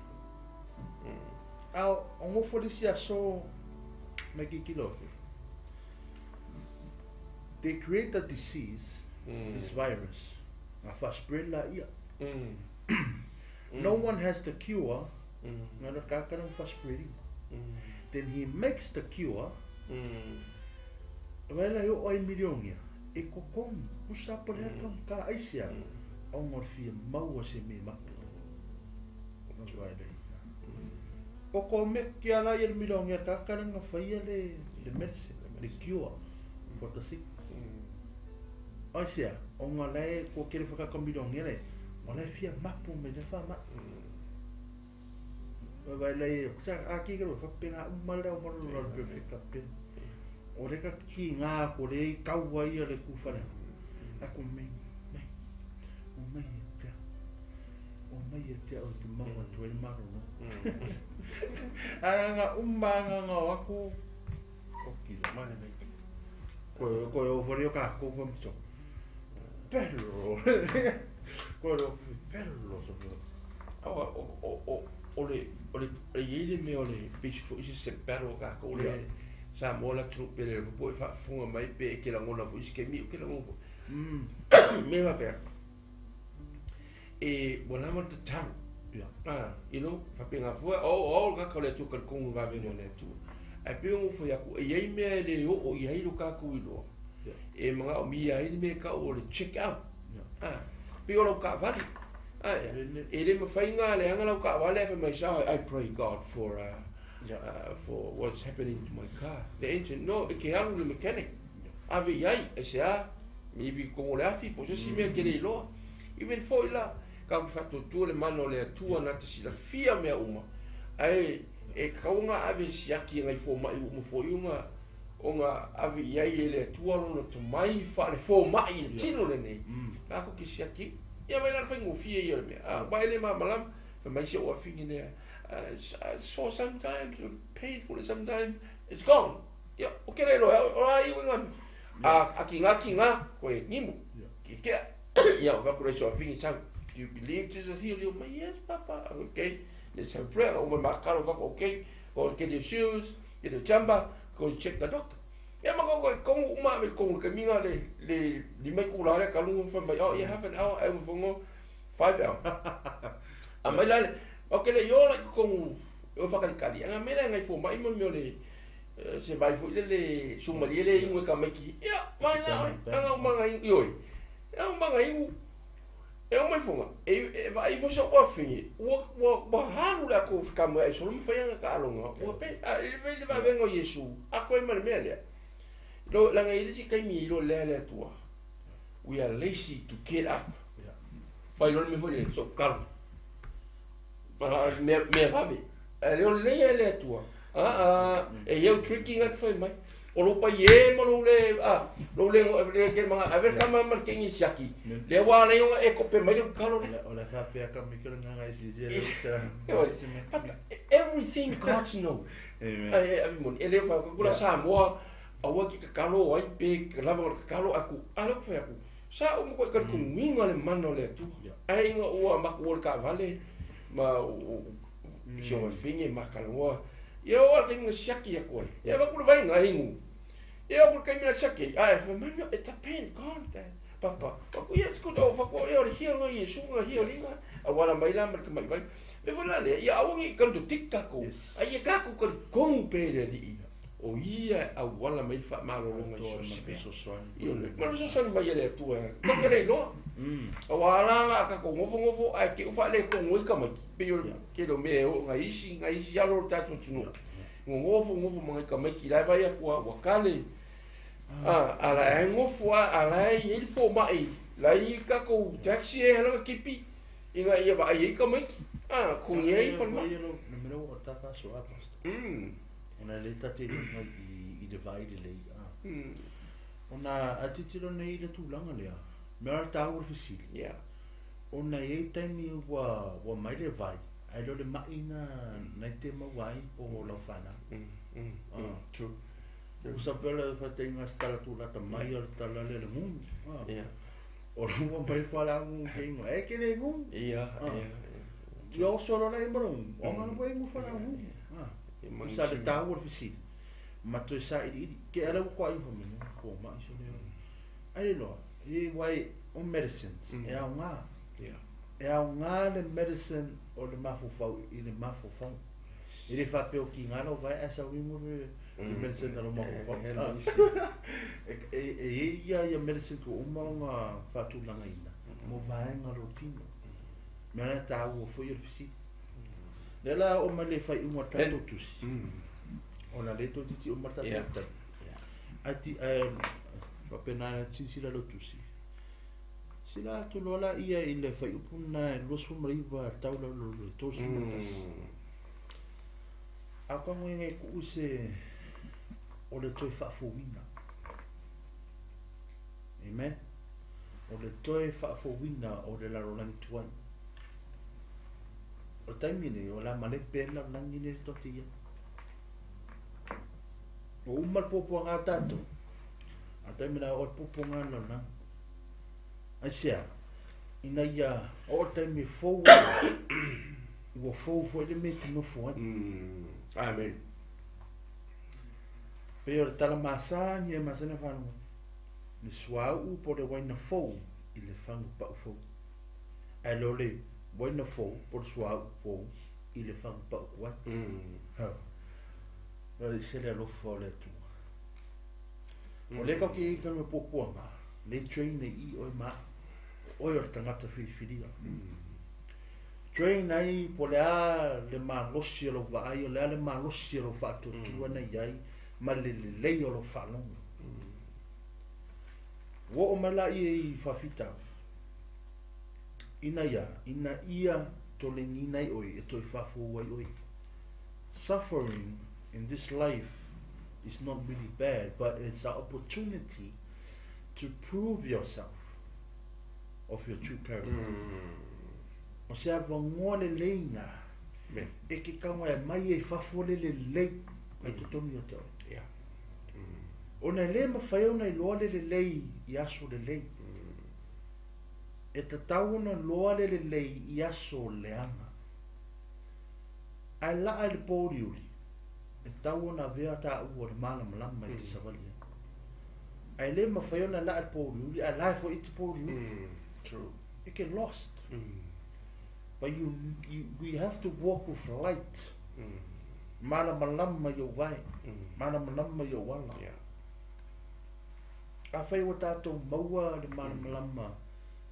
S1: A o ngofo le isi aso mai kikilo ake. They create a disease, this virus. Nga fa spread la ia. No one has the cure. Nga na kakana fa spreading. Then he makes the cure. Wela yo ai milionia. E kokong, usa pa le ka ka aisia. Au ngor fia maua se me mapu. O ko me ki ala ia le milionia kakana nga whaia le medicine, le cure for the sickness. Aisia, o ngā lae ko kere whakaka milionia le, ngā lae fia mapu me le wha ma. Vai lai, sa a ki kero whapenga uma le o maro la perfect pe. O le ka ki ngā ko le i kaua ia le kūwhare. A ko mei, mei, o mei e tea. O mai e tea o te maua atu ai le marolo. Anga ngā uma anga ngā o aku, o ki la.
S2: Mane mei.
S1: Koe o whare o ka ko whamso. Perlo. Koe o perlo so.
S2: Awa, o le i le mea o le pei foi se se battle o kakou le Samoa le atunuu pele le po e faafofoga mai pe e ke lagona foi se taimi o ke lagona foi. Mea faapea e ua lava le tatalo. Ah, faapena foi o le tagata o le Atua talitonu i vavega o le Atua. Ae pei ona ou fai atu e i ai mea e le oo i ai lo tatou iloa. E manaomia ai le mea e tau o le check out. Ah, pei o lau taavale. Ah, e le mafai na leaga lau taavale ae fai mai sa I pray God for what's happening to my car. The engine, no, e ke alu le mechanic. Ave i ai, e se a, maybe kongo le afi, po se si mea ke le iloa. Even foi la, ka ku faatuatua le mana o le Atua na te silafia mea uma. Ae, e kauga ave siaki e ngai fōma'i uma foi ona ave i ai e le Atua lona tomai faale fōma'i i le tino lenei. Ka ko ke siaki, ia mai la le faigofie ia o le mea. Ah, wa e le malamalama, fai mai si ou afine lea, so sometimes painful and sometimes it's gone. Ia, o ke le loa, o la iu e ngami. A ki ngā ki ngā, koe nimu. Ki kea. Ia, o whakura i so afine sau. Do you believe Jesus healed you? My, yes, Papa. Okay. Let's have prayer. O mai makaro whako, okay. Go get your shoes, get your jumper, go check the doctor. Ia ma ko kongu uma me kongu ka minga le li mai ku la le kalungu fa mai oh yeah half an hour ai mo 5 hour. A mai la le o ke le yo la kongu o whakalikali. Anga mele ngai fo mai mo me le se vai foi le sumali le ingo ka mai ki. Ia mai la anga uma ngai ioi. Ia uma ngai u e o mai fonga. E vai fo so o fingi. Ua haru le ako ka mai so mo fai anga ka alonga. Ua pe a le le va vengo Yesu. A ko e ma le mea lea. Lo la ngai le si kai mi lo le le tua. We are lazy to get up. Fai lo le me foi le so karo. Mea mea vave. Ae le o lelei e le Atua. Aa, e iau tricky nga te fai mai. O lou paie ma lou le, a, lou le ngo le ke manga ave kama ma ke ngi siaki. Le wa le yonga e kope mai le kalo le.
S1: O le fa pe ka mi ke nga nga si si le sera.
S2: But everything God know. Ai ai mon ele fa ko kula Samoa aua ki ka kalo ai pe ka lava ka kalo aku. Ala ko fa aku. Sa o mo ko ka ku winga le mana o le Atua. Ai inga ua maku o le ka vale ma si o finge ma kaloa. Ia o ala taimi siaki aku ai. Ia va kula vai ngai ingu. Ia o kai mea siaki. Ai fa mana e ta pen God. Papa. Pa ku ia tku o fa ko ia o hia ngo Yesu nga hia linga. A wala mai la ma mai vai. Me fa la le ia awangi kan tu tik tako. Ai ia ka ku ka kongu pe le li. O ia a wala mai fa malolonga i so se. Ia le. Ma so so mai le tua. Ko ke le no. A wala la ka ko ngofo ngofo ai ke ufa le ko ngoi ka mai. Pe yo ke lo me o ngai isi ngai isi alo ta tu tu. Ngofo ngofo mai ka mai ki lai vai akua wakale. A ala ai ngofo ala ai il fo mai. Lai ka ko taxi e hala kipi. Inga ia va ai ka mai. A ko ni ai fa
S1: mai. Lo me lo o ta fa so a pasta. Ona le ta te mai i le vai le lei. Ona atitiro nei le tulaga lea. Me ara tāua le fesili.
S2: Yeah.
S1: Ona e i taimi ua mai le vai. Ai lo le mai na nai te mauai po lau whana.
S2: True.
S1: Usa pela whatenga stala tūlata mai o le tala le le ngungu.
S2: Yeah.
S1: O le ua mai whala ngungu ke ingoa. E ke le ngungu.
S2: Yeah, yeah.
S1: Ia o solo la imaro ngungu. O ngana wai ngu whala ngungu. Usa le tāua le fesili. Ma toi sa iri iri. Ke ala ua kwa iho minu. Ko mai so leo. Ai le loa. E wai o medicines. E au ngā.
S2: Yeah.
S1: E au ngā le medicine o le mafofau i le mafofau. E le whapeo ki ngā lau vai asa wingu le medicine o le mafofau. E ia ia medicine ko uma o ngā whātulanga ina. Mo vaenga ro tino. Mea na tāua foi o le fisili. Le la o ma le whai unga tātou tusi. O na le tō titi o ma tātou tai. Ati, wapena na tisila lo tusi. Sila atu lola ia i le whai upu na e losu mariwa taula lo le tosu matasi. A kwa ngoi ngai ku use o le toi whaafowina. Amen. O le toi whaafowina o le laro langi tuai. O le taimi nei o la male pela langi nei tote ia. O umal popo ngā tātou. A taimi na o le popo ngā langi. Ai sea, ina ia o le taimi fou ua fou foi le me te nofo ai.
S2: Amen.
S1: Pe o le tala masani e masani whanau. Le suau po le waina fou i le whangu pau fou. Ai lo le waina fou po le suau fou i le whangu pau kuai. Ha. Lo le sele alofa o le atua. O le kau ki i ka me pōpua ngā. Le train nei i oi ma. Oi o le tangata whiriwhiria. Train ai po le a le malosi o lo vaai o le a le malosi o lo whaatuatua nei ai ma le lelei o lo whalonga. Wo o mai la ia i whawhitau. Ina ia, ina ia tō le nginai oi e toi whafo ai oi. Suffering in this life is not really bad, but it's an opportunity to prove yourself of your true character. O se awa ngoa le leinga, e ke kaunga e mai e whafo le le lei, ai totonu ia te oi.
S2: Yeah.
S1: O nei le mawhai o nei loa le le lei i aso le lei. E tatau ona loa le le lei i aso le anga. Ai la ai le pōriuri, e tau ona vea tā ua le malamalama i te savalia. Ai le mawhai ona la ai le pōriuri, ai lai fo i te pōriuri.
S2: True.
S1: It get lost. But we have to walk with light. Malamalama i o vai. Malamalama i o wala.
S2: Yeah.
S1: A whai o tātou maua le malamalama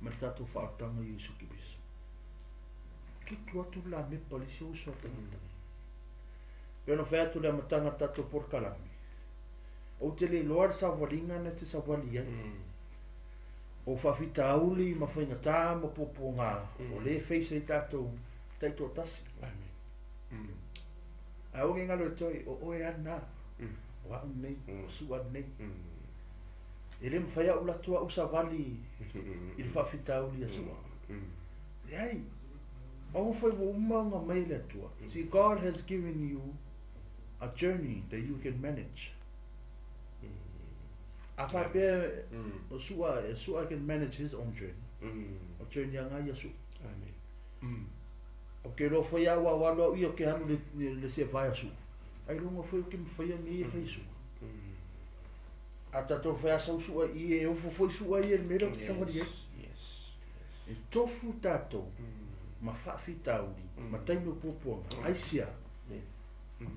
S1: ma le tātou whaatanga i Yesu Kiriso. Tutu atu la me palisi o uso atangata. Pe ona whai atu le matanga tātou porkalami. O te le loa le sawalinga na te sawali ai. O whawhita auli ma whainga tā ma popo ngā. O le wheisa i tātou Taitoatasi.
S2: Amen.
S1: Ae aua ne i galo e toe, o oe lava lena, o au lenei, o Su'a lenei. E le mafai au latou au savali i le faafitauli a Su'a. Leai. Aua foi ua uma ona aumai e le Atua. See, God has given you a journey that you can manage. A faapea o Su'a, Su'a can manage his own journey. O journey a nga ia Su'a.
S2: Amen.
S1: Ou te iloa foi au a alu au ia ou te alu i le sevae a Su'a. Ailoga foi ou te mafaia mea ia e fai e Su'a. A tatou fai a sau Su'a i i, e ofo foi Su'a ia i le mea lea ou te savali ai. E tofu tatou ma faafitauli ma taimi o puapuaga, aisea?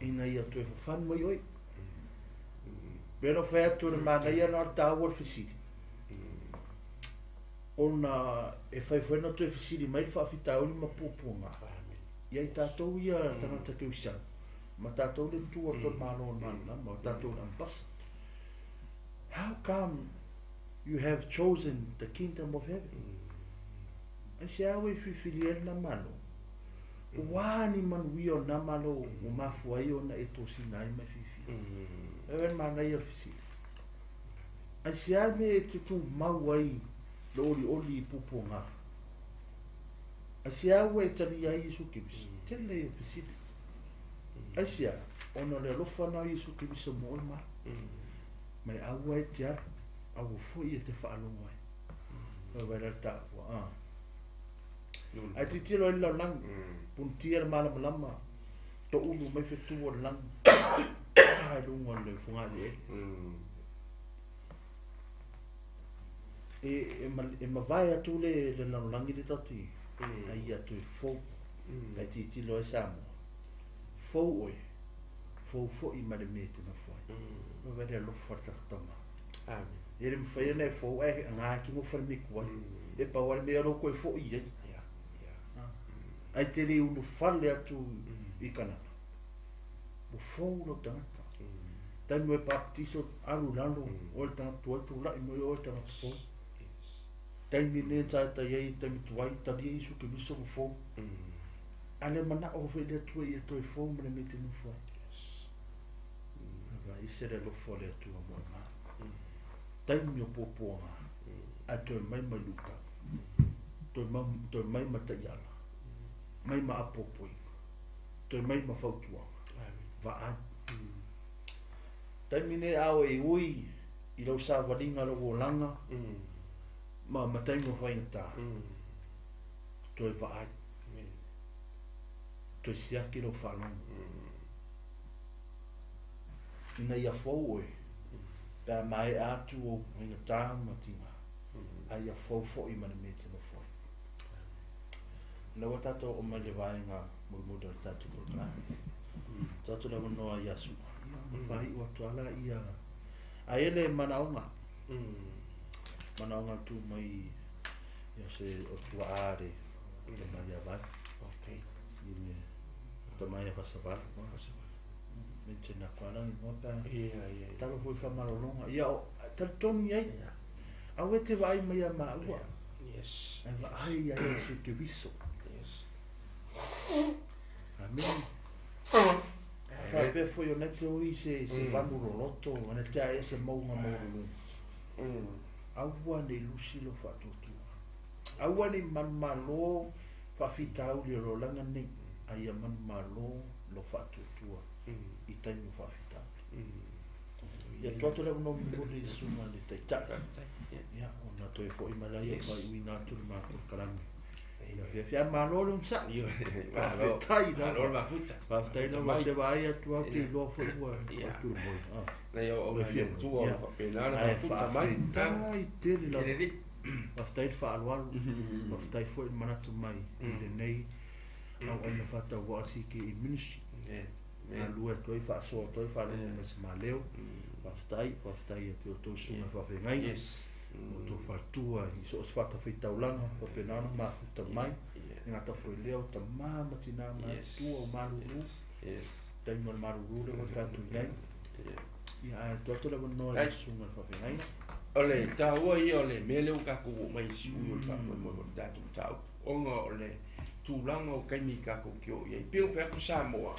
S1: Ina ia toe fafanu mai oe. Pei ona fai atu, o le manaia lena o le taua o le fesili. Ona e fai foi ona toe fesili mai le faafitauli ma puapuaga ia i tatou ia tagata kerisiano ma tatou le tu atu o le Malo o le Malamalama, o tatou le Ambasa. How come you have chosen the kingdom of heaven? Aisea ua e filifilia ai lena Malo? Ua ni manuia o lena Malo ua mafua ai ona e tosina ai ma e fiafia? E le manaia o le fesili. Aisea le mea e te tumau ai le olioli i puapuaga? Aisea ua e talia ai Iesu Keriso? Tele ia o fesili. Aisea? Ona o le alofa lena o Iesu Keriso mo oe ma au. Mai aua e te alu, aua foi e te faalogo ai. Oi vai la le taua, ah. Ae tilotilo ai le lalolagi, punitia le malamalama, toulu mai fetu o le lagi, a i luga o le fogaalieli. E mavae atu le lalolagi le tatou te i ai, a ia toe fou. Ae tilotilo ai Samoa, fou oe, fou foi ma le mea e te nofo ai. Oi vai le alofa o le tatou Tama.
S2: Amen.
S1: E le mafai ona e fou ae ga e kimo fale mea tuai. E pau lava le mea o lou toe foi i ai. Ae te le ulufale atu i Kanana. Ua fou lou tagata. Taimi o e baptiso, alu i lalo, oe le tagata tuai, tulai mai oe le tagata fou. Taimi lenei sa e tai ai, taimi tuai, talia Iesu Keriso ua fou. A le manao foi le Atua ia toe fou ma le mea e te nofo ai. Ava ese le alofa o le Atua mo e ma. Taimi o puapuaga, ae toe mai ma luitau. Toe mai ma taiala. Mai ma apoapoaiga. Toe mai ma fautuaga. Vaai. Taimi nei a oe i ui i lau savaliga lou olaga ma taimi o faigata. Toe vaai. Toe siaki lou faalogo. Ina ia fou oe, pe a maea atu ou faigata ma tiga, a ia fou foi ma le mea e te nofo ai. Lea ua tatou oo mai le vaega mulimuli o le tatou polokalame. Tuu atu le avanoa ia Su'a, ia ona faaiu atu lava laia. Ae i ai le manaoga, manaoga tu mai ia se o tuaa le tama ia vai.
S2: Okay.
S1: I le tama ia Fasavalu. Mention atu lava ingoa pe a.
S2: Ia, ia.
S1: Talo foi whamalolonga. Ia, o, talitonu i ai. Aua e te vaai mai ia maua.
S2: Yes.
S1: Ae vaai ia Iesu Keriso.
S2: Yes.
S1: Amen. Faapea foi o nei te ui se vanu loloto, o nei te ae se maunga maualuluga. Aua nei lusi lo faatuatua. Aua nei manumalo faafitauli o lo laga nei, a ia manumalo lo faatuatua i taimi o faafitauli. Ia tuu atu le avanoa mulimuli i le susuga i le Taitai. Ia, ona toe foi mai lea ia faaiuina atu le matou polokalame. Ia fiafia. Ae malo le onosai. Faafetai lava.
S2: Malo le mafuta.
S1: Faafetai lava. Ou te vaai atu lava, ou te iloa foi ua atu le moe.
S2: Leai, o au le Atua o lo o faapena ona mafuta mai.
S1: Ae faafetai tele lava. Faafetai le faaaloalo. Faafetai foi le manatu mai i lenei auauna faatauvaa o le CKE Ministry. Galulue atu ai, faasoa atu ai, faalogo mai se maleo. Faafetai, faafetai ia te outou susuga i faafeagaiga, o outou faletua i so o se fatafaitaulaga, faapena ona mafuta mai. E gata foi i lea o tama ma tina matutua o malulu, taimi o le malulu lea ua tatou i ai. Ia, ae tuu atu le avanoa i le susuga i le faafeagaiga.
S2: O le taua ia o le mea lea ua tatou oo mai i siui o le faamoemoe o le tatou mataupu, ona o le tulaga o taimi tatou te oo i ai. Pei ona fai atu Samoa,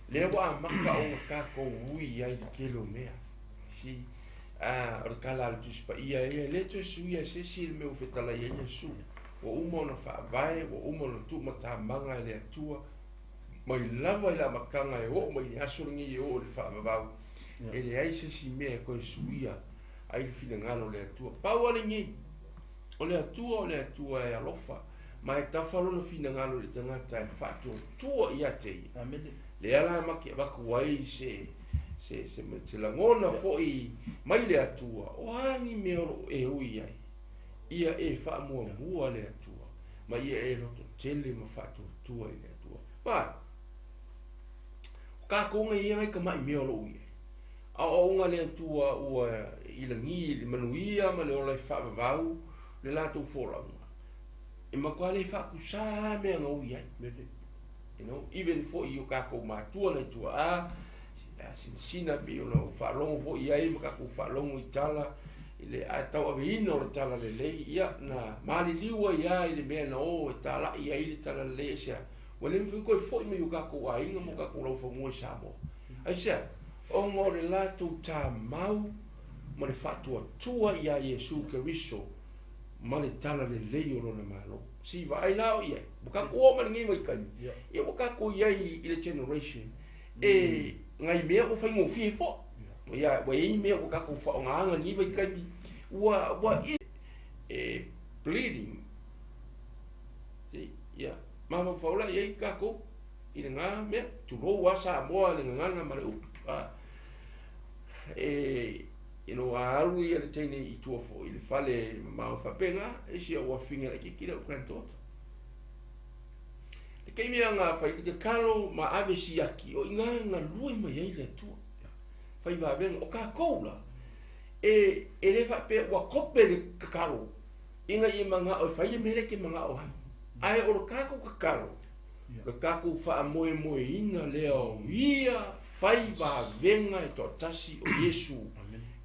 S2: lea ua amata ona tatou ui ai i le tele o mea. See, o le tala a le Tusi Paia ia, e le toe suia e se isi le mea ua fetalai ai Iesu. Ua uma ona faavae, ua uma ona tuumatamaga e le Atua, mai lava i le amataga e oo mai i le aso lenei e oo i le faavavau, e leai se isi mea e toe suia ai le finagalo o le Atua. Pau lava lenei, o le Atua o le Atua e alofa, ma e tafa lona finagalo i le tagata e faatuatua ia te ia.
S1: Amene.
S2: Lea la ma te avatu ai se se se se lagona foi mai le Atua, o a ni mea o lo o e ui ai, ia e faamuamua le Atua, ma ia e lototele ma faatuatua i le Atua. Ma, o kākou nei ia ngai tama'i mea o lo o ui ai. Aoaoga a le Atua ua i lagi i le manuia ma le ola e faavavau le latou folauga, e matua le faatusā lava mea na ui ai. You know, even foi i o kākou matua nai tua'a, sinasina pei ona ou faalogo foi i ai ma kākou faalogo i tala i le tauaveina o le tala lelei, ia, na maliliu ai lava i le mea na o e tala'i ai le tala lelei, aisea? Ua le mafai ona toe foi mai i o kākou aiga ma o kākou laufanua i Samoa. Aisea? Ona o le latou tamau ma le faatuatua iā Iesu Keriso ma le tala lelei o Lona Malo. Se i vaai la o i ai, ua tatou oo mai lenei vaitaimi, ia ua tatou i ai i le generation e nai mea ua faigofie foi. Ia, ua i ai mea ua tatou faaaogaina i lenei vaitaimi, ua, ua i, e bleeding. Ia, mafaufau la i ai tatou i lena mea, tulou lava Samoa i le gagana ma le upu. E, you know, a alu ia le teine i tua foi i le fale mamao faapena, e si au afafine laitiiti lea o granddaughter. Le taimi a na fai le tatalo ma ave siaki, o i ina e galue mai ai le Atua. Fai vavega, o tatou la, e, e le faapea ua kope le tatalo, ina ia manao e fai le mea lea e te manao ai. Ae o le tatou tatalo, le tatou faamoemoeina lea o ia fai vavega e toatasi o Iesu.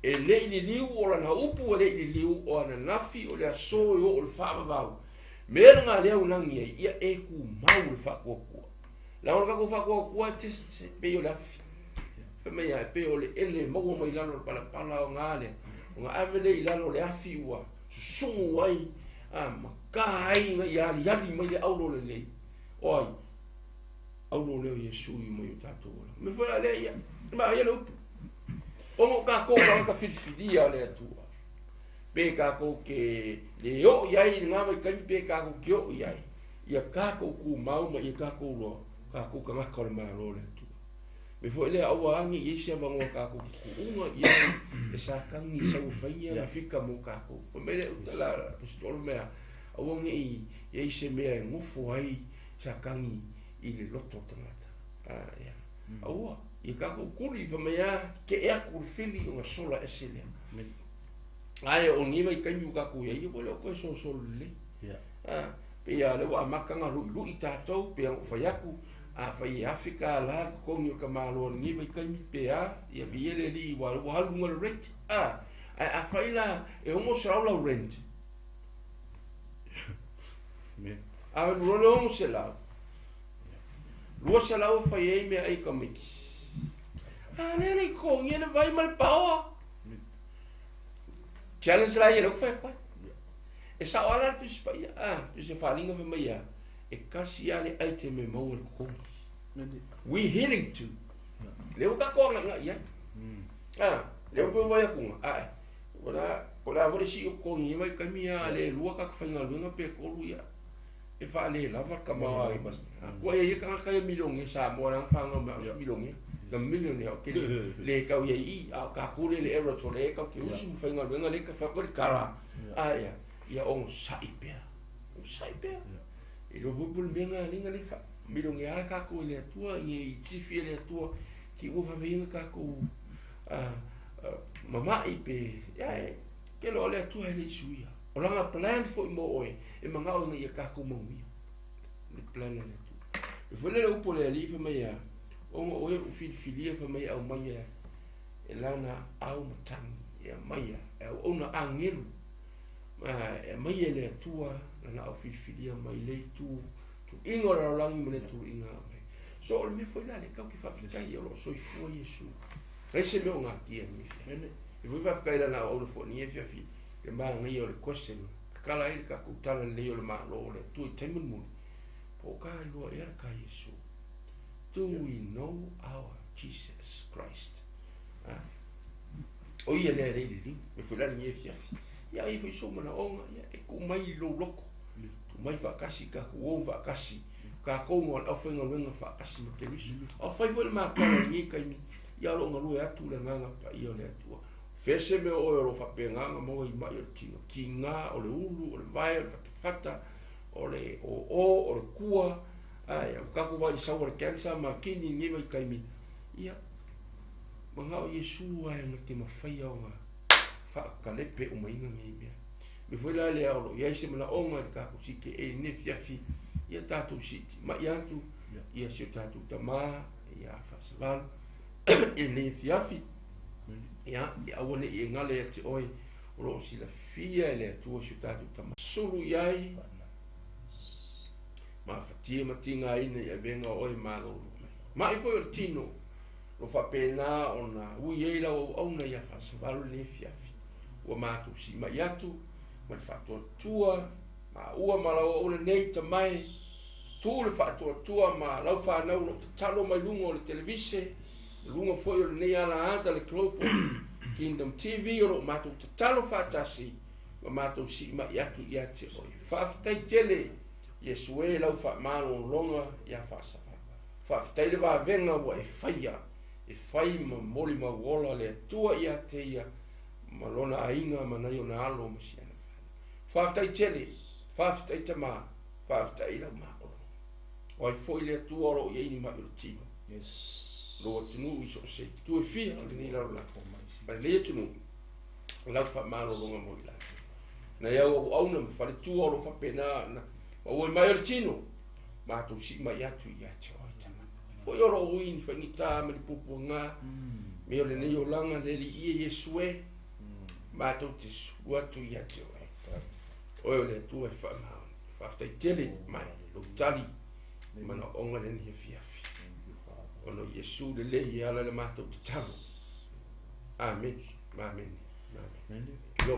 S2: E le i liliu o lana upu e le i liliu o ananafi o le aso e oo i le faavavau. Mea lena lea ua lagi ai, ia e tumau le faatuatua. Leaga o le tatou faatuatua e pei o le afi. Fai mai lava, e pei o le ele e maua mai lalo o le palapala o gā lea. Ona ave lea i lalo o le afi ua susugu ai a ma ka ai ina ia aliali mai le auro lelei. O ai? Auro lea o Iesu i mai o tatou ola. Mea foi la lea ia, ma ia le upu. Ona o tatou tagata filifilia a le Atua. Pe tatou te le oo i ai i lena vaitaimi pe tatou te oo i ai, ia tatou tumau ma ia tatou loa, tatou tagata o le Malo o le Atua. Mea foi lea aua ne i i ai se avanoa tatou te tuuga i ai e Satani e sau e fai ni ana fika mo tatou. Fai mai le la Aposetolo mea, aua ne i i ai se mea e nofo ai Satani i le loto o le tagata. Ia. Aua, ia tatou tuli, fai mai lava, tee atu le fili ona sola ese lea. Ae o lenei vaitaimi ua tatou i ai, ua le o toe solosolo lelei. Pei lava o lea ua amata ona luilui tatou, pei ona ou fai atu, afai e $1,000 le totogi o le tamaloa i lenei vaitaimi, pe a, ia viia le Alii aua o lea ua alu i luga le rate. Ae afai la e $600 lau rent, a alu loa le $600, $200 e fai ai meaai a tamaiti. A lea e le i totogia le vai ma le paoa. Challenge la ia lea ua fai atu ai. E sao lava la le Tusi Paia, a, Tusi Faaaliga fai mai a, e tasi lava le item e maua i le totogi. We heading to. Lea ua tatou agaigai i ai. A, lea ua pei ua vaai atu, ae, o le a, po o le a foi le sii o totogi i ia vaitaimi a le lua tagata faigaluega pe tolu, ia, e faalelava le tamaoaiga. Ua i ai ia tagata ia milionea Samoa leaga fanau mai au milionea. Na millionaire ou te le le tau i ai i a o tatou le le era o le tau te usu ma faigaluega le ka fai le kala. A ia ia onosai pea. Onosai pea. E le foi po le mea na lenga le fa milionea tatou e le Atua i nei tifi e le Atua ki ua vaveinga tatou mama'i pe ia e ke loa le Atua e le i suia. O lana plan foi mo oe e manao ina ia tatou manuia. Le plan a le Atua. E foi le upu a le Alii fai mai a, ona o oe ua filifilia fai mai e aumai e lana ao matagi e aumai e auauna agelu ma e aumai e le Atua lana au filifilia mai le itu Tuluiga o le lalolagi ma lea tuluiga aumai. So o le mea foi la lea tatou te faafetai o lo o soifua Iesu. Leai se mea o gatia i lenei afiafi. E foi faafetai i lana auauna foi i lenei afiafi le manaia o le question tatala ai le tatou tala lelei o le Malo o le Atua i taimi mulimuli. Po o ka iloa ea le ta Iesu? Do we know our Jesus Christ? Ha? O ia lea e lei liliu. Me foi la lenei afiafi. Ia ai foi sou manaoga, ia e tuu mai i lou loto. Tuu mai faatasi, tatou o faatasi. Tatou ma le aufaigaluega faatasi ma Keriso. A fai foi le matala i lenei taimi, ia o lo o galue atu le Agaga Paia o le Atua. Fea se mea o oe o lo o faapena ona maua i mai o le tino, tiga, o le ulu, o le vae, o le fatafata, o le oo, o le kua, ae ua tatou vaai i le sau o le cancer ma kini i lenei vaitaimi, ia, manao Iesu ae na te mafaia ona faakalepe umaina nei mea. Me foi la lea o lo o i ai se manaoga i le tatou CKA i lenei afiafi, ia tatou siiti mai atu ia si o tatou tama ia Faasavalu i lenei afiafi, ia aua ne i e gale ia te oe, o lo o silafia e le Atua si o tatou tama. Sulu i ai, mafatia ma tigaina i avega o oe malolo mai. Mai foi o le tino, lo faapena ona ui ai lau auauna ia Faasavalu i lenei afiafi. Ua matou siimai atu ma le faatuatua maua ma lau auauna nei tamae, tu le faatuatua ma lau fanau o lo o tatalo mai luga o le televise, luga foi o lenei alaata le Global Kingdom TV o lo o matou tatalo faatasi ma matou siimai atu ia te oe. Faafetai tele Iesu e lau faamalologa ia Faasavalu. Faafetai le vavega ua e faia, e fai ma molimau ola le Atua ia te ia ma lona aiga ma nai ona alo ma si ana fanau. Faafetai tele, faafetai tama, faafetai lau maolo. O ai foi le Atua o lo o i ai ni mai o le tino.
S1: Yes.
S2: Lou atunuu i so o se itu e fia o lenei lalolagi. Ma lenei atunuu, lau faamalologa mo i latou. Nai au auauna ma faletua o lo o faapena na maua mai o le tino, matou sii mai atu ia te oe tama. Foi o lo o ui ni faigata ma ni puapuaga, me o lenei olaga le Alii e Iesu e, matou te sulu atu ia te oe. Oe o le Atua e faamaoni. Faafetai tele mai lou tali manaoga lenei afiafi. Ona o Iesu lelei e ala le matou tatalo. Amen. Amen. Amen. Lo.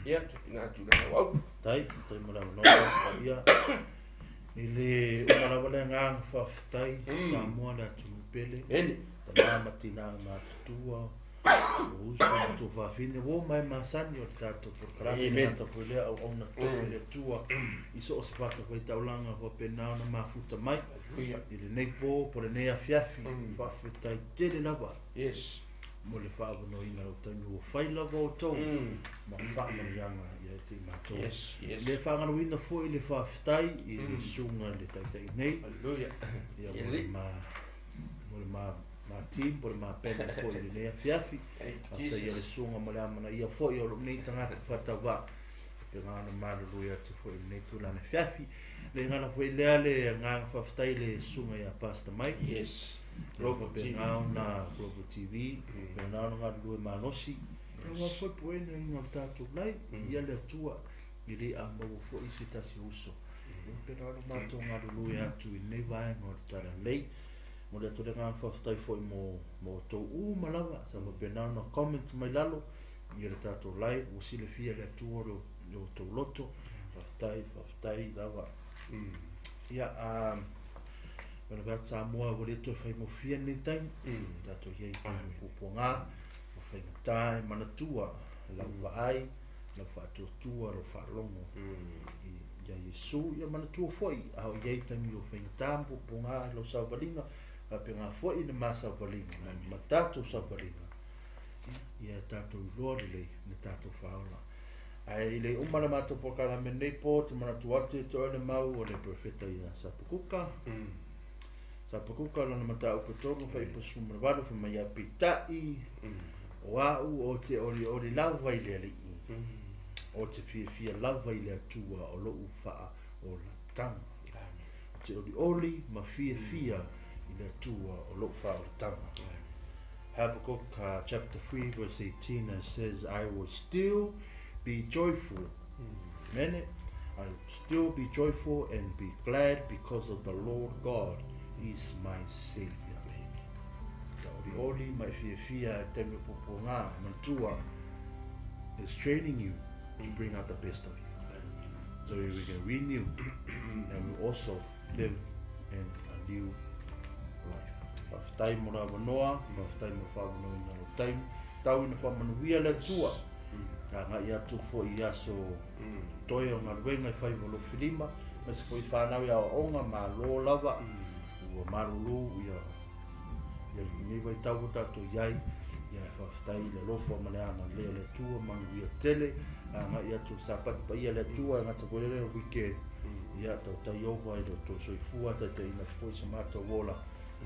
S2: Ia, tuuina atu le auau.
S1: Tai, tai mo le avanoa ia. I le uma lava le agaga faafetai Samoa le atunuu pele.
S2: Ene.
S1: Tama ma tina matutua, o uso ma tuafafine, uo mai masani o le tatou polokalame
S2: Amen.
S1: tagata foi lea auauna tofi le Atua i so o se fatafaitaulaga faapena ona mafuta mai
S2: Hallelujah.
S1: i lenei po po lenei afiafi. Faafetai tele lava
S2: Yes.
S1: mo le faaavanoaina o lau taimi ua fai lava outou ma faamanuiaga ia te i matou.
S2: Yes, yes.
S1: Le faagaluina foi le faafetai i le susuga i le taitai nei
S2: Hallelujah.
S1: ia mo le ma mo le ma ma team po le ma pene foi i lenei afiafi.
S2: Thank you,
S1: Faafetai ia le
S2: Jesus.
S1: susuga ma le amanaia foi o lou nei tagata faatauvaa. Faapena ona malului atu foi i lenei tulaga afiafi. Le gala foi lea le agaga faafetai i le susuga ia Pastor Mike.
S2: Yes. Global TV.
S1: Faapena ona Global TV, faapena ona galulue malosi. Ia ua foi poena ina o le tatou lai, ia le Atua i le a maua foi se tasi uso. Faapena ona matou galulue atu i lenei vaega o le talalelei. Mo le atu le agaga faafetai foi mo outou uma lava. Sa faapena ona comment mai lalo ia le tatou live, ua silafia le Atua le outou loto. Faafetai, faafetai lava. Ia, Mana whea Samoa ua le toe whaingofia nei taimi. Tātou i ai puapuaga, ua whaingatā e manatua, lau vaai, lau whaatuatua, lau whaalogo i a Iesu. Ia manatua foi, a o i ai taimi o whaingatā ma puapuaga lau sauvaliga, faapena foi le ma sauvaliga, ma tātou sauvaliga. Ia tātou iloa lelei na tātou whaola. Ae i le uma le matou polokalame nei po te manatu atu e toe le mau o le profeta ia Sapakuka. Sapakuka lona mataupu e tolu faipu sefulu ma le valu fai mai ia peitai o au o te olioli lava i le Alii, o te fiafia lava i le Atua o lou faaolataga. O te olioli ma fiafia i le Atua o lou faaolataga. Habakkuk chapter 3 verse 18, it says, I will still be joyful. Amen. I will still be joyful and be glad because of the Lord God is my Savior. Ia olioli ma e fiafia i le taimi o puapuaga, e manatua, is training you to bring out the best of you. So we can renew and we also live in a new life. Faafetai mo le avanoa, faafetai mo le faaavanoaina o lou taimi. Tau ina faamanuia le Atua. Agai atu foi i aso toe o galuega i faiva o lou filima, aemaise foi whanau i aoaoga, malo lava, ua malulu ia ia lenei vaitau ua tatou i ai, ia e faafetai i le alofa ma le agalelei o le Atua, manuia tele, agai atu i le Sapati paia le Atua, e gata foi lea o le weekend, ia tautai ova i lo outou soifua, taitaiina atu foi so matou ola,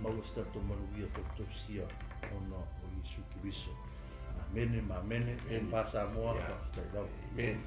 S1: maua se tatou manuia tautausia ona o Iesu Keriso. Amene ma amene. Amen. Fa Samoa, faafetai lava.
S2: Amen.